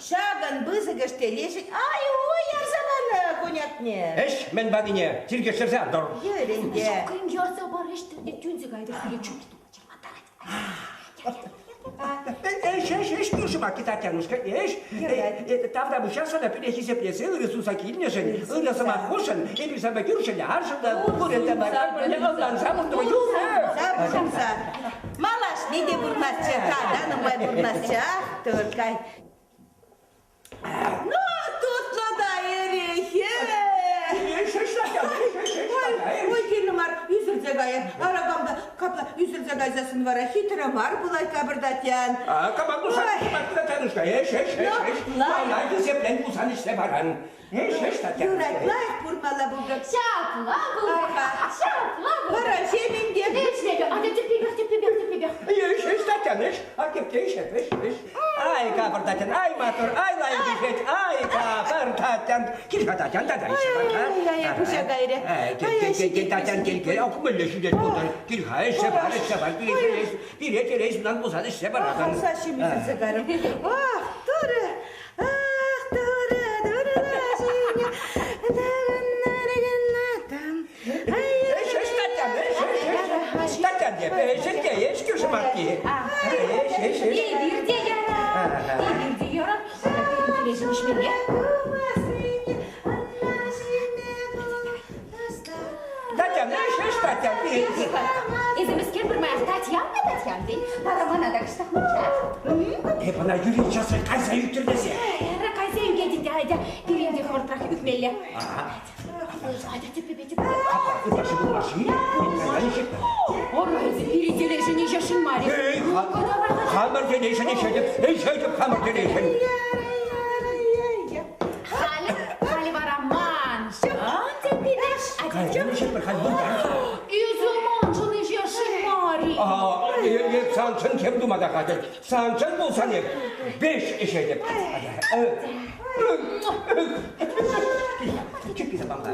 Ҫакӑн пысӑкӑш телешӗн ай-ой ярса панӑ коньякне. Ӗҫ мӗн панине тиркештерсе ан тӑр. Йӗрӗнте. Ҫуккӑн ярса пар ӗҫ тӗлне тӳнсе кайтӑр сире чупи тума чӑрмантарать. Ӗҫ, ӗҫ, ӗҫ, кӳршӗ Татьянушка, ӗҫ. Тавтапуҫа сана пире хисеплесе ырӑ сунса килнӗшӗн, ырӑ сӑмах хушӑн, эпир санпа кӳршӗллӗ аршӑнлӑ, пурӗнтӗ ӑнланса пуртӑмӑр. Пурӑнса. Малашне те пурӑнасчӗ, тата нумай пурӑнасчӗ, ах, тӑркай. Ну, тут. Ой, кирлӗ мар, ӳсӗрсе кайӑр. Ара кам та капла ӳсӗрсе кайсассӑн вара хитре мар пулать капӑр Татьян. А, кама пулсан, Татьянушка, ӗҫ, ӗҫ, ӗҫ, ӗҫ. Мана хисеплен пулсан ӗҫсе паран. Ӗҫ, ӗҫ, Татьяна. Юрать, лайӑх пурмалла пултӑр. Ҫапла пултӑр. Ҫапла пултӑр. Вара ҫемӗнте. Ӗҫлетӗп. Атя тӗппипех, тӗппипех, тӗппипех. Ӗҫ, ӗҫ, Татьяна, ӗҫ. А кепке ӗҫ, ӗҫ, ӗҫ. Ай, капӑр Татьян, ай, матур, ай, лайӑх ӗҫлет, ай, капӑр Татьян. Кил-ха, Татьян, тата ӗҫ. Ай, ай, пуҫа кайрӗ. Кил, кил, кил, Татьян, кил, кил. Ох, мӗнле ҫӳрет пултӑр. Кил-ха, ӗҫсе пар, ӗҫсе пар, пире телей, пире телей ҫыннан пулсан ӗҫсе паратӑн. Ах, ҫимӗ кайрӑм. Ах, Турӑ, ах, Турӑ, Турӑ лашине, там. Ӗҫ, ӗҫ, Татьян, ӗҫ, ӗҫ, ӗҫ. Татьян, ӗҫ, ӗҫ, ӗҫ, кӳршӗ матки. Ӗҫ, ӗҫ, ӗҫ. Эпир те яран, эпир те яран. Пирӗн ӗҫмелле. Татьяна, ӗҫ, ӗҫ, Татьяна. Эсӗ мӗскер пӗрмаях Татьяна, Татьяна тен, вара мана та кӑштах мӑнча. Эп ӑна юри часах кайса ӳктӗр тесе. Ара, кайса ӳкетӗн те, айта, пирӗн те хӑвӑртрах ӳкмелле. Атя, тӗппипе, тӗппипе. Ытлашши пулмаши? Ара, эсӗ пирӗн телейшӗн ӗҫесшӗн мар-и? Эй, хамӑр телейшӗн ӗҫетӗп, ӗҫетӗп хамӑр телейшӗн. Халӗ, халӗ вара маншӑн тӗппипе. Кайран ӗҫетпӗр, халь выртар. Эсӗ маншӑн ӗҫесшӗн мар-и? Эп саншӑн тем тума та хатӗр. Саншӑн пулсан эп беш ӗҫетӗп. Чӗппи памла.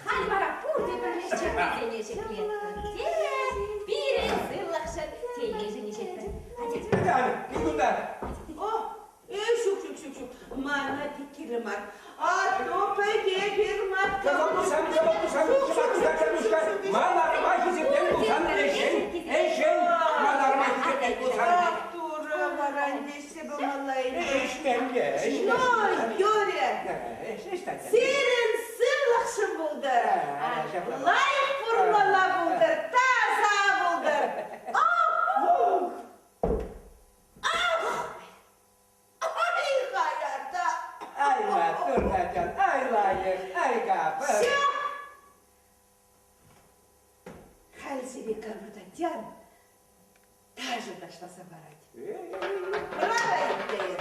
Халь вара пурте пӗрле чӗпписене ҫӗклетпӗр. Пирӗн сывлӑхшӑн телейшӗн ӗҫетпӗр. Атя. Атя, кунта. О, ҫук, ҫук, ҫук, ҫук. Мана пит кирлӗ мар. А то пӗтепер матка. Кама пулсан, кама пулсан, ман арӑма хисеплен пулсан ӗҫен, ӗҫен, ман арӑма хисеплен пулсан. Ах, Турӑ, вара ӗҫсе пымалла ӗнтӗ. Ӗҫмелле, ӗҫмелле. Ну, Юрӗ, сирӗн сывлӑхшӑн пултӑр. Лайӑх пурӑнмалла пултӑр, таса пултӑр. Ах! Ах! Ай, хаярта! Ай, маттур, Татьян, ай, лайӑх, ай, капӑр. Всё! Халь сире капӑр Татьян ташӑ ташласа парать. Браво, Евгений!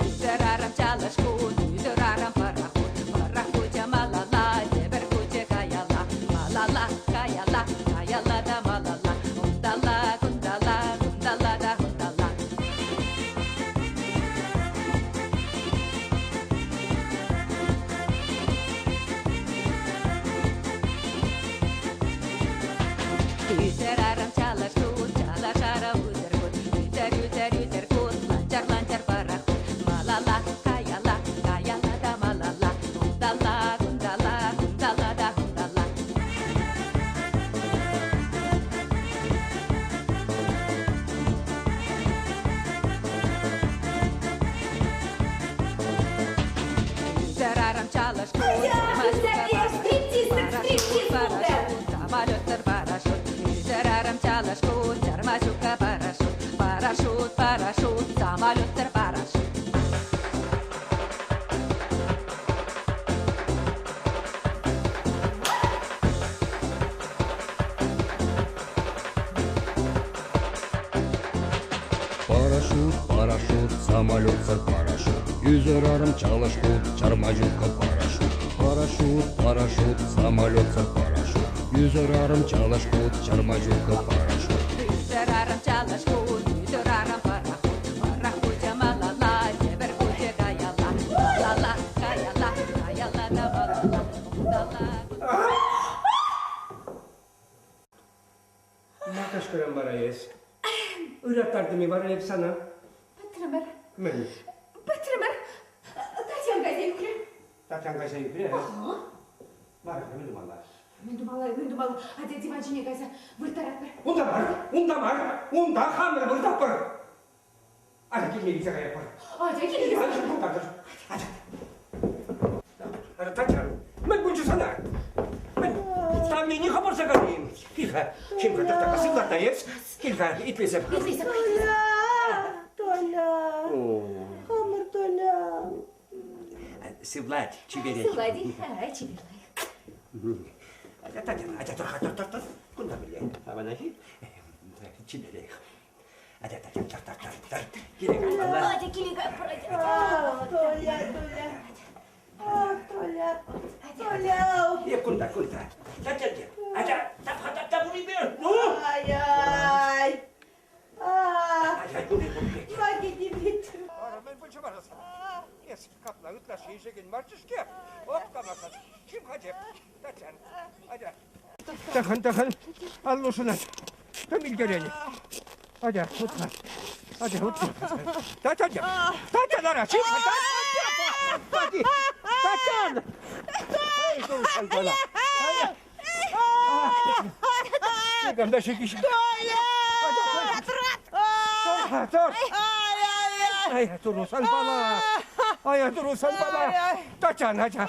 Ӳсӗр чалӑш кут, ӳсӗр арӑм пӑрахут, пӑрахучӗ малалла, тепӗр хучӗ каялла, малалла, каялла, каялла та малалла, унталла, кунталла, кунталла та унталла. Ӳсӗр арӑм чалӑш кут, чалӑш арӑм ӳсӗр кут, ӳсӗр, ӳсӗр, ӳсӗр кут, ланчар, ланчар пӑрахут, малалла, каялла, каялла та малалла, унталла, кунталла, кунталла та унталла. Ӳсӗр арӑм чалӑш кут, Стриптиз, стриптиз, парашют, самолеттӑр парашют, ӳсӗр арӑм чалӑш кут, чарма ҫукка парашют, парашют, парашют, самолеттӑр парашют. Парашют, парашют, самолетсӑр парашют. Ӳсӗр арӑм чалӑш хут, чарма ҫукка парашют. Парашют, парашют, самолетсӑр парашют. Ӳсӗр арӑм чалӑш хут, чарма ҫукка парашют. Ӳсӗр арӑм чалӑш кут, ӳсӗр арӑм пӑрахут, пӑрахучӗ малалла, тепӗр хучӗ каялла, малалла, каялла, каялла та малалла, унталла. Ма кӑшкӑран вара эс? Ыраттартӑм-и вара эп сана? Пӗтрӗмӗр. Мӗн? Пӗтрӗмӗр. Татьян кайса ӳкрӗ. Татьян кайса ӳкрӗ? Вара мӗн тумалла? Мӗн тумалла, мӗн тумалла? Атя диван ҫине кайса вырттаратпӑр. Унта мар, унта мар, унта хамӑр выртатпӑр. киле илсе каятпӑр. Атя киле. Атя. Татьяна, мӗн пулчӗ сана? Мӗн? Таммине хӑпарса кайнӑ-им? Кил-ха, чем-ха тӑхта сывлатна эс? Кил-ха, итлесе. Итлесе. Толя, Толя, хамӑр Толя. Сывлать, чиперех. Сывлать, чипер. Татьяна, атя тӑр-ха, тӑр, тӑр, тӑр. Кунта мӗнле? Аванахи? Чиперех. Атя, Татьяна, тӑр, тӑр, тӑр, тӑр. Киле каймалла. Атя, киле кайпӑр, атя. Ах, Толя, Толя. Ах, Толя, Толя. Е, кунта, кунта. Татьяна, атя, тап-ха, тап, тап, урипе. Ну! Ай-ай. Ах, Атя, ури, ури. Маги Дмитриевна. Ара, мӗн пулчӗ вара сана? Эс капла ытлашши ишекен марччӗ-ҫке. Ох, тамаша. Чим-ха теп, Татьяна. Атя. Тӑхӑн, тӑхӑн. Аллу шӑнать. Тӑм илтерен. Атя, утма. Атя, утма. Татьяна! Татьяна, ара, чим-ха, Татьяна! Татьяна! Эй, турхан бала. Никам та ҫитиш. Толя! Тор! Ай, туру сан бала. Ай, туру сан бала. Татьяна, атя.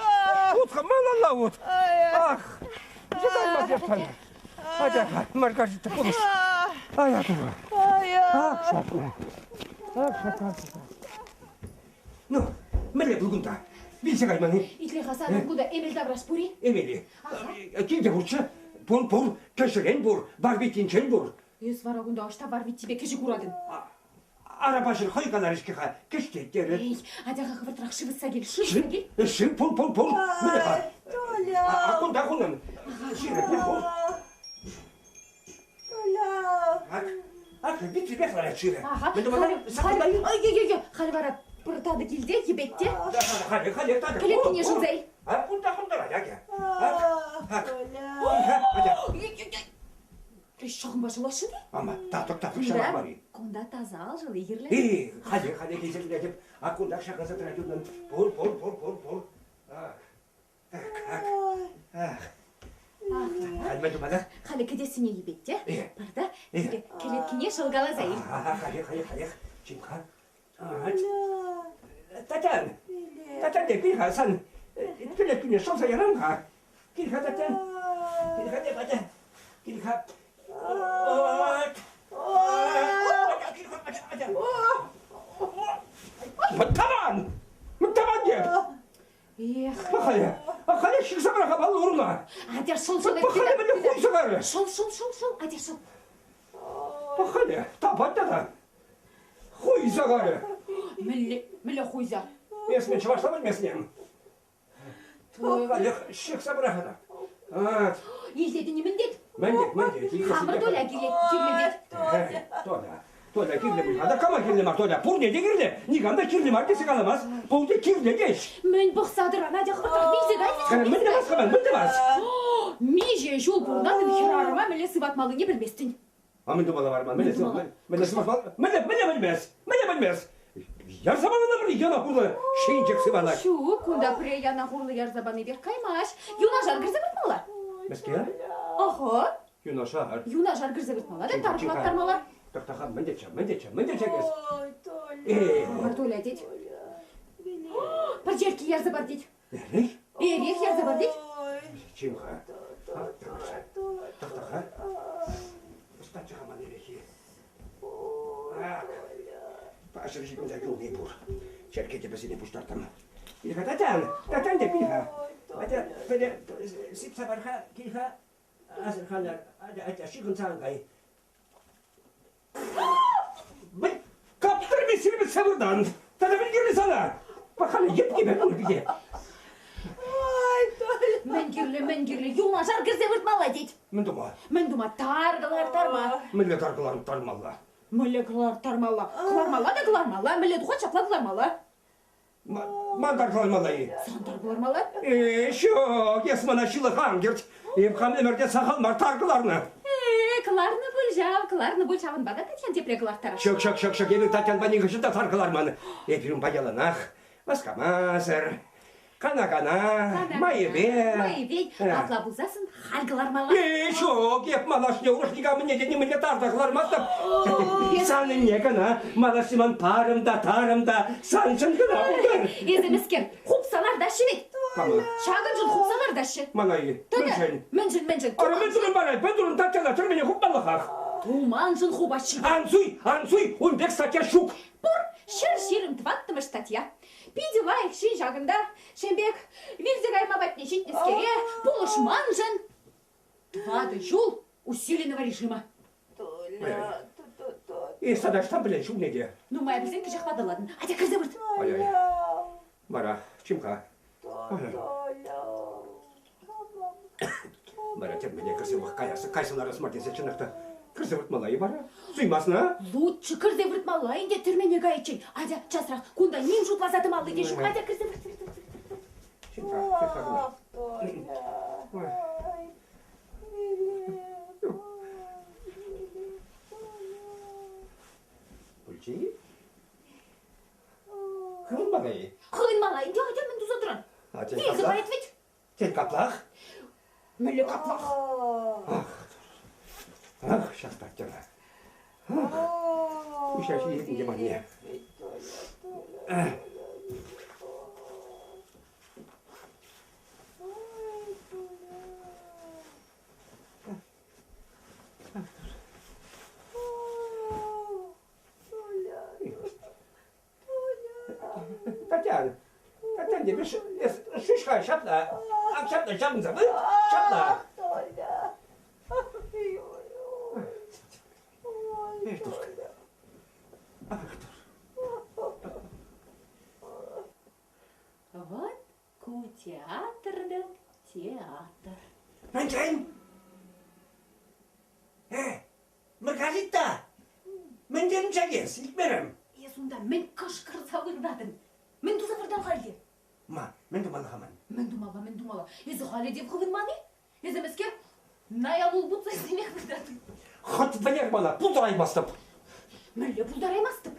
Утка, малалла ут. Ах, йӑтаймас эп сана. Атя, Маргарита, пулӑш. Ай, туру. Ах, ҫапла. Ах, ҫапла. Ну, мӗнле пул кунта? Вилсе кайман-и? Итле-ха, санӑн кунта эмел тавраш пур-и? Эмел-и? Килте пурччӗ. Пур, пур. Кӗҫӗрен пур, варвиттинчен пур. Эс вара кунта ӑҫта варвиттипе кӗҫӗ куратӑн? Арапаҫӑр хӑй каларӗ-ҫке-ха, кӗҫтет терӗ. Эй, атя-ха хӑвӑртрах шыв ӑсса кил, шыв ӑсса кил. Шыв пур, пур, пур. Мӗне-ха? Толя! А кунта хунӑн. Ҫирӗп пур. Толя! Ак, ак, витрипех ларать шывӗ. Ага. Мӗн тумалла? Саккунта-и? Ой-ой-ой, халь вара пӗр татӑк илте, йӗпетте. Халех, халех татӑк. Кӗлеткине шӑлса ил. А кунта хунтарать, акя. Ак, ак. Толя! Атя. Ҫӑхӑмпа шӑласшӑн-и? Ама, татӑк татӑк ҫавах мар-и? Кунта таса алшӑл кирлӗ. Эй, халех, халех илсе килетӗп. А кунтах ҫакӑнса тӑрать унӑн. Пур, пур, пур, пур, пур. Ак, так, ак, ах. Халь мӗн тумалла? Халӗ кӗтессине йӗпет те, пӑрта кӗлеткине шӑлкаласа ил. Халех, халех, халех. Чим-ха. Татян, Татян, кил-ха, сан кӗлеткине шӑлса ярам-ха. Кил-ха, Татян. Кил-ха, Татян. Кил-ха. Мӑттаман! Мӑттаман те! Эх. Пахале, ахале ҫырса пӑрахамалла урла. Атя шӑл шӑл. Пахале мӗнле хуйса карӗ. Шӑл шӑл шӑл шӑл, атя шӑл. Пахале, тапать тата. Хуйса карӗ. Мӗнле, мӗнле хуйса? Эс мӗн чӑвашла пӗлместӗн? Халех ҫыхса пӑрахӑр. Илтетӗн-и мӗн тет? Мӗн тет, мӗн тет? Хамӑр Толя килет, кирлӗ тет. Толя, Толя кирлӗ пуль. Да кама кирлӗ мар, Толя? Пурне те кирлӗ. Никам та кирлӗ мар тесе каламас. Пурте кирлӗ теҫ. Мӗн пӑхса тӑран, атя хӑвӑртрах вилсе кай тет. Мӗн тӑвас, мӗн тӑвас? Миҫе ҫул пурӑнатӑн хӗрарӑма мӗнле сыватмаллине пӗлместӗн. А мӗн тумалла вара ман? Мӗнле мӗнле сыватмалла? Мӗнле мӗнле пӗлмес? Мӗнле пӗлмес? Ярса панӑ пӗр яна хурлӑ ҫинчек сывалать. Ҫук, кунта пӗрре яна хурлӑ ярса панипех каймасть. Юнашар кӗрсе выртмалла. Мӗскер? Ӑхӑ. Юнашар. Юнашар кӗрсе выртмалла та тарӑхлаттармалла. Тӑхта-ха, мӗн тетчӗ, мӗн тетчӗ, мӗн тетчӗ эс? Ой, Толя. Пӗр Толя тет. Пӗр черкки ярса пар тет. Эрех? Эрех ярса пар тет. Чим-ха. Тӑхта-ха. Ӑстаччӗ-ха ман эрехи. Ак, паҫӑр ҫитӗнсе юлни пур. Черкке тӗпӗсене пуҫтартӑм. Кил-ха, Татян, Татян те кил-ха. Атя, пӗле, сипса пар-ха, кил-ха. Асӑрханӑр, атя, атя, ҫыхӑнса ан кай. Каптӑрми сирпӗтсе выртан. Тата мӗн кирлӗ сана? Пахале йӗп кипе пуль пике. Ой, Толя. Мӗн кирлӗ, мӗн кирлӗ? Юнашар кӗрсе выртмалла тет. Мӗн тума? Мӗн тума? Тар кӑларттарма. Мӗнле тар кӑларттармалла? Мӗнле кӑларттармалла? Кӑлармалла та кӑлармалла. Мӗнле тухать, ҫапла кӑлармалла. Ман тар кӑлармалла-и? Сан тар кӑлармалла? Э, ҫук, эс мана ҫылӑха ан кӗрт. Эп хам ӗмӗрте сахал мар тар кӑларнӑ. Э, кӑларнӑ пуль ҫав, кӑларнӑ пуль, ҫавӑнпа та Татьян тепре кӑларттарас. Ҫук, ҫук, ҫук, ҫук, эпир Татьянпа нихӑҫан та тар кӑларман. Эпир унпа яланах васкамасӑр. Кана-кана, майӗпе. Майӗпе. Апла пулсассӑн халь кӑлармалла. Э, ҫук, эп малашне урӑх никамӑнне те нимӗнле тар та кӑлармастӑп. Санӑнне кӑна, малашне ман парӑм та, тарӑм та саншӑн кӑна пултӑр. Эсӗ мӗскер, хупса лартаҫҫӗ вӗт? Кама? Ҫакӑншӑн хупса лартаҫҫӗ. Мана-и? Мӗншӗн? Мӗншӗн, мӗншӗн? Ара, мӗн турӑн вара? Мӗн турӑн Татьяна тӗрмене хупмаллӑхах? Туманшӑн хупаҫҫӗ. Ан суй, ан суй, ун пек статья ҫук. Пур, 124-мӗш статья. Питӗ лайӑх ҫын ҫакӑнта. Ҫемпек вилсе кайма патне ҫитнӗскере пулӑшманшӑн тӑватӑ ҫул усиленного режима. Толя, Эс тата ӑҫтан пӗлен ҫулне те? Нумай пӗлсен кӗҫех ватӑлатӑн. Атя кӗрсе вырт. Ай-ай. Вара, чим-ха. Вара тӗрмене кӗрсе каяс, кайса ларас мар тесе чӑнах та кӗрсе выртмалла-и вара? Суймасна? Лучше кӗрсе выртмалла ӗнтӗ тӗрмене кайиччен. Атя, часрах, кунта ним шутласа тӑмалли те ҫук. Атя, кӗрсе вырт, вырт, вырт. Чим-ха, чим-ха кӑна. Пулчӗ-и? Хывӑнмалла-и? Хывӑнмалла ӗнтӗ, атя, мӗн туса тӑран? Вилсе каять вӗт. Тен, каплах? Мӗнле каплах? Ах, ах, ҫак Татьяна. Ах, пуҫа ҫиетӗн те манне. Татьяна, Татьяна, эс шӳҫ-ха ҫапла, ак ҫапла ҫапӑнса вырт, ҫапла. Эх, туска. Ах, тур. Вот ку театр да театр. Мӗншӗн? Э, Маргарита, мӗн терӗн ҫак эс, илтмерӗм. Эс унта мӗн кӑшкӑрса выртатӑн? Мӗн туса выртан халь те? Ма, мӗн тумалла-ха ман? Мӗн тумалла, мӗн тумалла? Эсӗ халӗ те хывӑнман-и? Эсӗ мӗскер, наян улпутса синех выртатӑн? Хӑть вӗлер мана, пултараймастӑп. Мӗнле пултараймастӑп?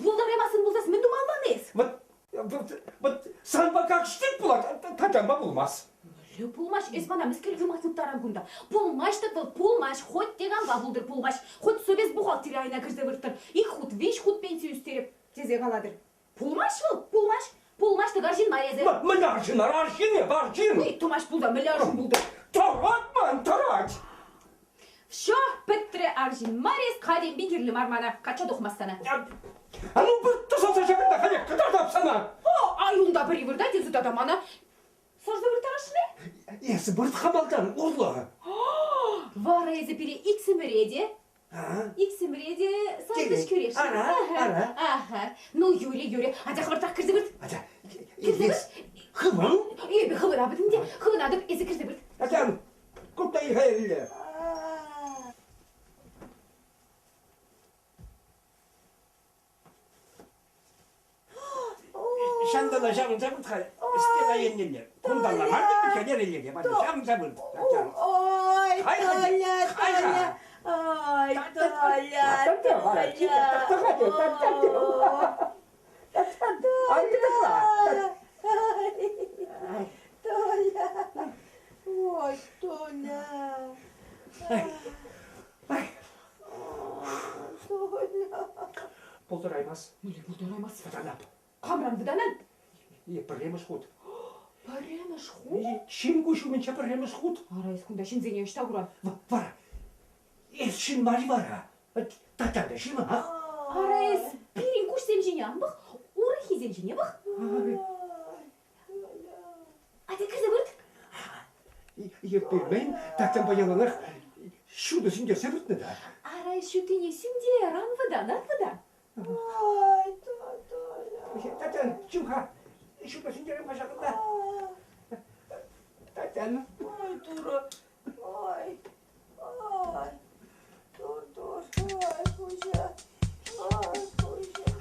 Пултараймастӑн пулсас мӗн тумалла эс? Вот, вот, вот санпа как штык пулать, Татьянпа пулмас. Мӗнле пулмасть? Эс мана мӗскер юмах юптаран кунта? Пулмасть-тӑк вӑл, пулмасть. Хоть те кампа пултӑр, пулмасть. Хоть совесть бухгалтери айна кӗрсе вырттӑр. Ик хут, виҫ хут пенси ӳстереп, тесе калатӑр. Пулмасть вӑл, пулмасть. Пулмасть-тӑк арҫын мар эсӗ. Мӗн арҫын, арҫын эп, арҫын. Эй, тумасть пулта, мӗнле арҫын пултӑр? Тӑрать ман, тӑрать. Все, пӗтрӗ арҫын мар эс, катемпи кирлӗ мар мана, качча тухмасть сана. А ну, тӑсӑлса ҫакӑнта, халех кӑтартап сана. О, ай унта пӗри выртать, эсӗ тата мана сарса выртарасшӑн-и? Эсӗ вырт-ха малтан, урлӑ. Вара эсӗ пире иксӗмӗре те Иксӗмӗре те савӑнӑҫ кӳресшӗн. Ара, ара. Аха. Ну, Юрий, Юрий, атя хӑвӑртрах кӗрсе вырт. Атя. Кӗрсе вырт. Хывӑн? Эпӗ хывӑнатӑп ӗнтӗ. Хывӑнатӑп, эсӗ кӗрсе вырт. Атян, купта иле. Ҫантала ҫавӑнса вырт-ха, стена еннелле. Кунталла мар та хӗнерелле те, ҫавӑнса вырт. Ой, Толя, Толя, ой, Толя, Толя. Толя, ой, Толя. Пултараймас. Мӗнле пултараймас? Вӑтанап. Камран вӑтанан? Е пӗрремӗш хут. Пӗрремӗш хут? Ҫын куҫ умӗнче пӗрремӗш хут. Ара, эс кунта ҫынсене ӑҫта куран? Вара, эс ҫын мар-и вара? Татьяна ҫын-ах. Ара, эс пирӗн куҫсем ҫине ан пӑх, урӑххисем ҫине пӑх. Атя кӗрсе вырт. Эпир мӗн, Татьянпа яланах ҫутӑ сӳнтерсе выртнӑ та. Ара, ҫутине сӳнтер, ан вӑтан, ан вӑтан. Ай, Толя. Татьяна, чим-ха, ҫутӑ сӳнтерем-ха ҫакӑнта. Татьяна. Ой, турӑ, ой, ой, тур, тур, ой, хуҫа, ой, хуҫа.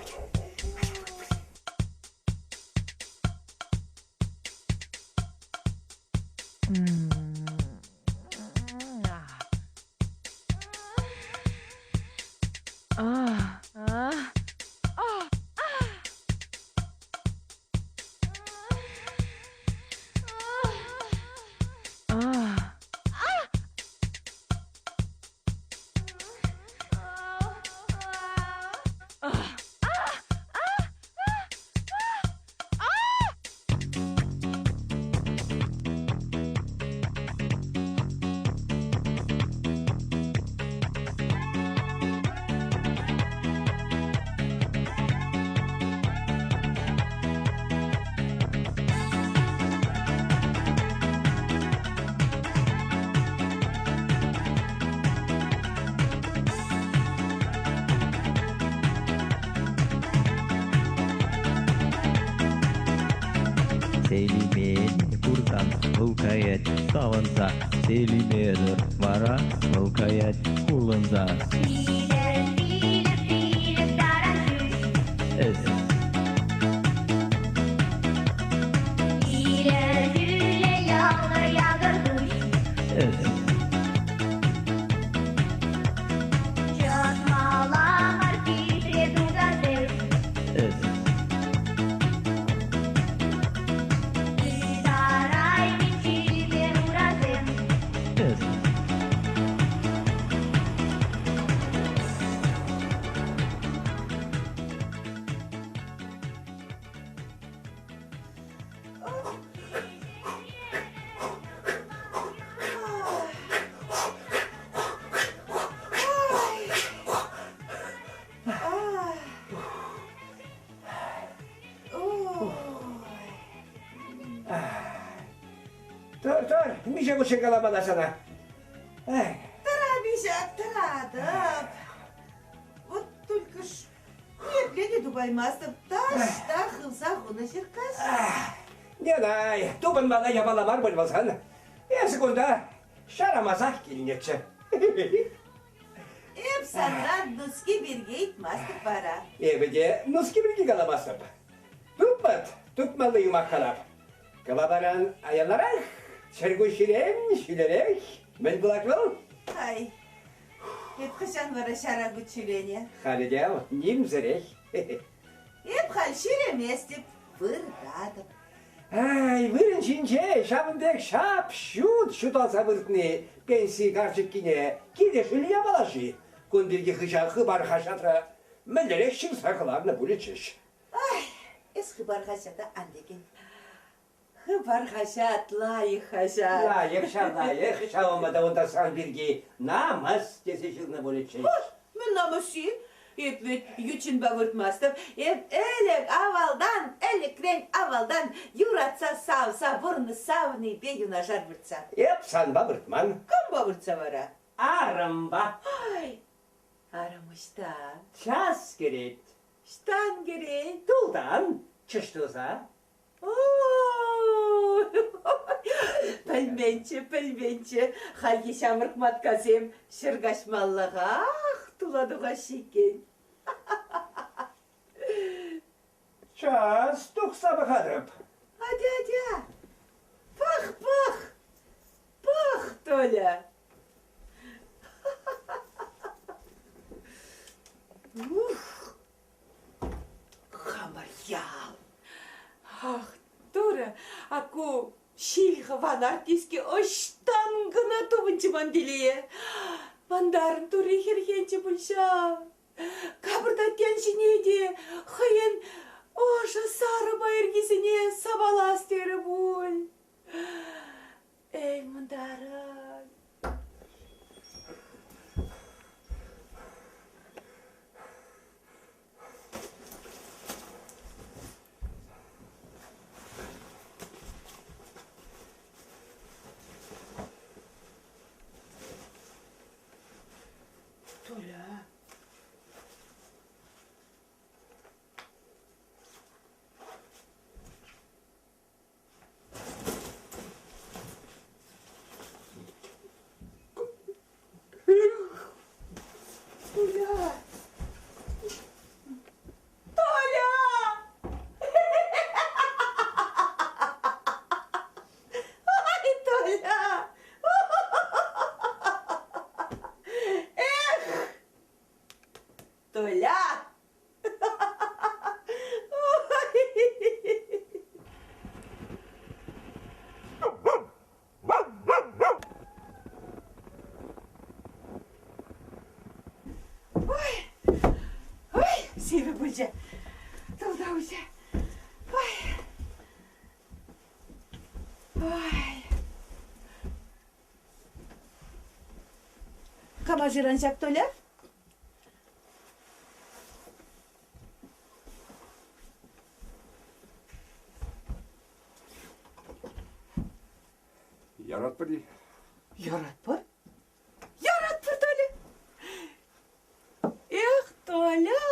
Селимен курсан вӑл каять савӑнса, Селимесӗр вара вӑл каять кулӑнса. Пилӗк, пилӗк, пилӗк таран ҫӳҫ. Эс. Илӗртӳллӗ ялтӑр-ялтӑр куҫ. Эс. Чӑтмалла мар хитре тутасем. Эс. Ытарайми чипер урасем. Эс. Тӑр, тӑр, миҫе хутчен каламалла сана? Эх. Тӑра, миҫе, тӑратӑп. Вот только ж ниепле те тупаймастӑп. Таҫта хывса хунӑ ҫыркас. Ненай, тупӑнмалла япала мар пуль пулсан. Эсӗ кунта ҫарамасах килнӗччӗ. Эп санран нуски пирки ыйтмастӑп вара. Эпӗ те нуски пирки каламастӑп. Тупмӑт, тупмалли юмах калап. Кӑвапаран аяларах, чӗркуҫҫирен ҫӳлерех. Мӗн пулать вӑл? Ай, эп хӑҫан вара ҫара кут ҫӳренӗ? Халӗ те ав нимсӗрех. Эп халь ҫӳреместӗп, выртатӑп. Ай, вырӑн ҫинче ҫавӑн пек ҫап-ҫут ҫуталса выртни пенси карчӑккине килӗшӳллӗ япала-ши? Кун пирки хыҫа Хыпар хаҫатра мӗнлерех ҫырса кӑларнӑ пулӗччӗҫ. Ай, эс Хыпар хаҫата ан текен. Хыпар хаҫат, лайӑх хаҫат. Лайӑх ҫав, лайӑх. Ҫавӑнпа та унта сан пирки намӑс тесе ҫырнӑ пулӗччӗҫ. Мӗн намӑс-ши? Эп вӗт ют ҫынпа выртмастӑп. Эп ӗлӗк авалтан, ӗлӗкрен авалтан юратса савса пурӑннӑ савнипе юнашар выртса. Эп санпа выртман. Кампа выртса вара? Арӑмпа. Ай, арӑм ӑҫта? Час кӗрет. Ӑҫтан кӗрет? Тултан, чӑш туса. Пӗлменччӗ, пӗлменччӗ. Хальхи ҫамрӑк маткасем ҫӗр каҫмаллӑхах тула тухаҫҫӗ иккен. Час тухса пӑхатӑп. Атя, атя. Пӑх, пӑх. Пӑх, Толя. Ух! Хамӑр ял. Ах, Турӑ, а ку ҫил-хӑван артистки ӑҫтан кӑна тупӑнчӗ ман телее? Мантарӑн Турри хӗрхенчӗ пуль ҫав. Капӑртаттен ҫине те хӑйӗн ӑшӑ сарӑ пайӑркисене савалас терӗ пуль. Эй, мӑнтарӑн! Толя. Толя! Толя! Ай, Толя! Эх! Толя! Ой, ой, сивӗ пулчӗ. Тулта уҫӑ. Ой. Ой. Кама ҫыран ҫак Толя? Яратпӑр-и? Яратпӑр. Яратпӑр, Толя. Эх, Толя,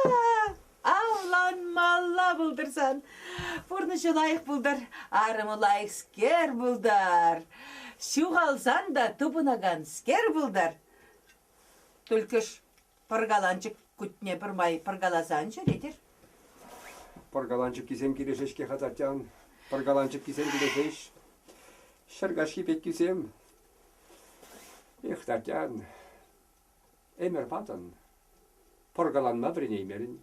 авланмалла пултӑр. пултӑр сан. Пурнӑҫу лайӑх пултӑр, арӑму лайӑхскер пултӑр. Ҫухалсан та тупӑнаканскер пултӑр. Тульккӑш пӑркаланчӑк кутне пӗрмай пӑркаласан ҫӳретӗр. Пӑркаланчӑккисем килӗшеҫ-ҫке-ха, Татьян. Пӑркаланчӑккисем килӗшеҫ. Ҫӗркаҫхи пеккисем. Эх, Татьян, ӗмӗр патӑн, пӑркаланма вӗренеймерӗн.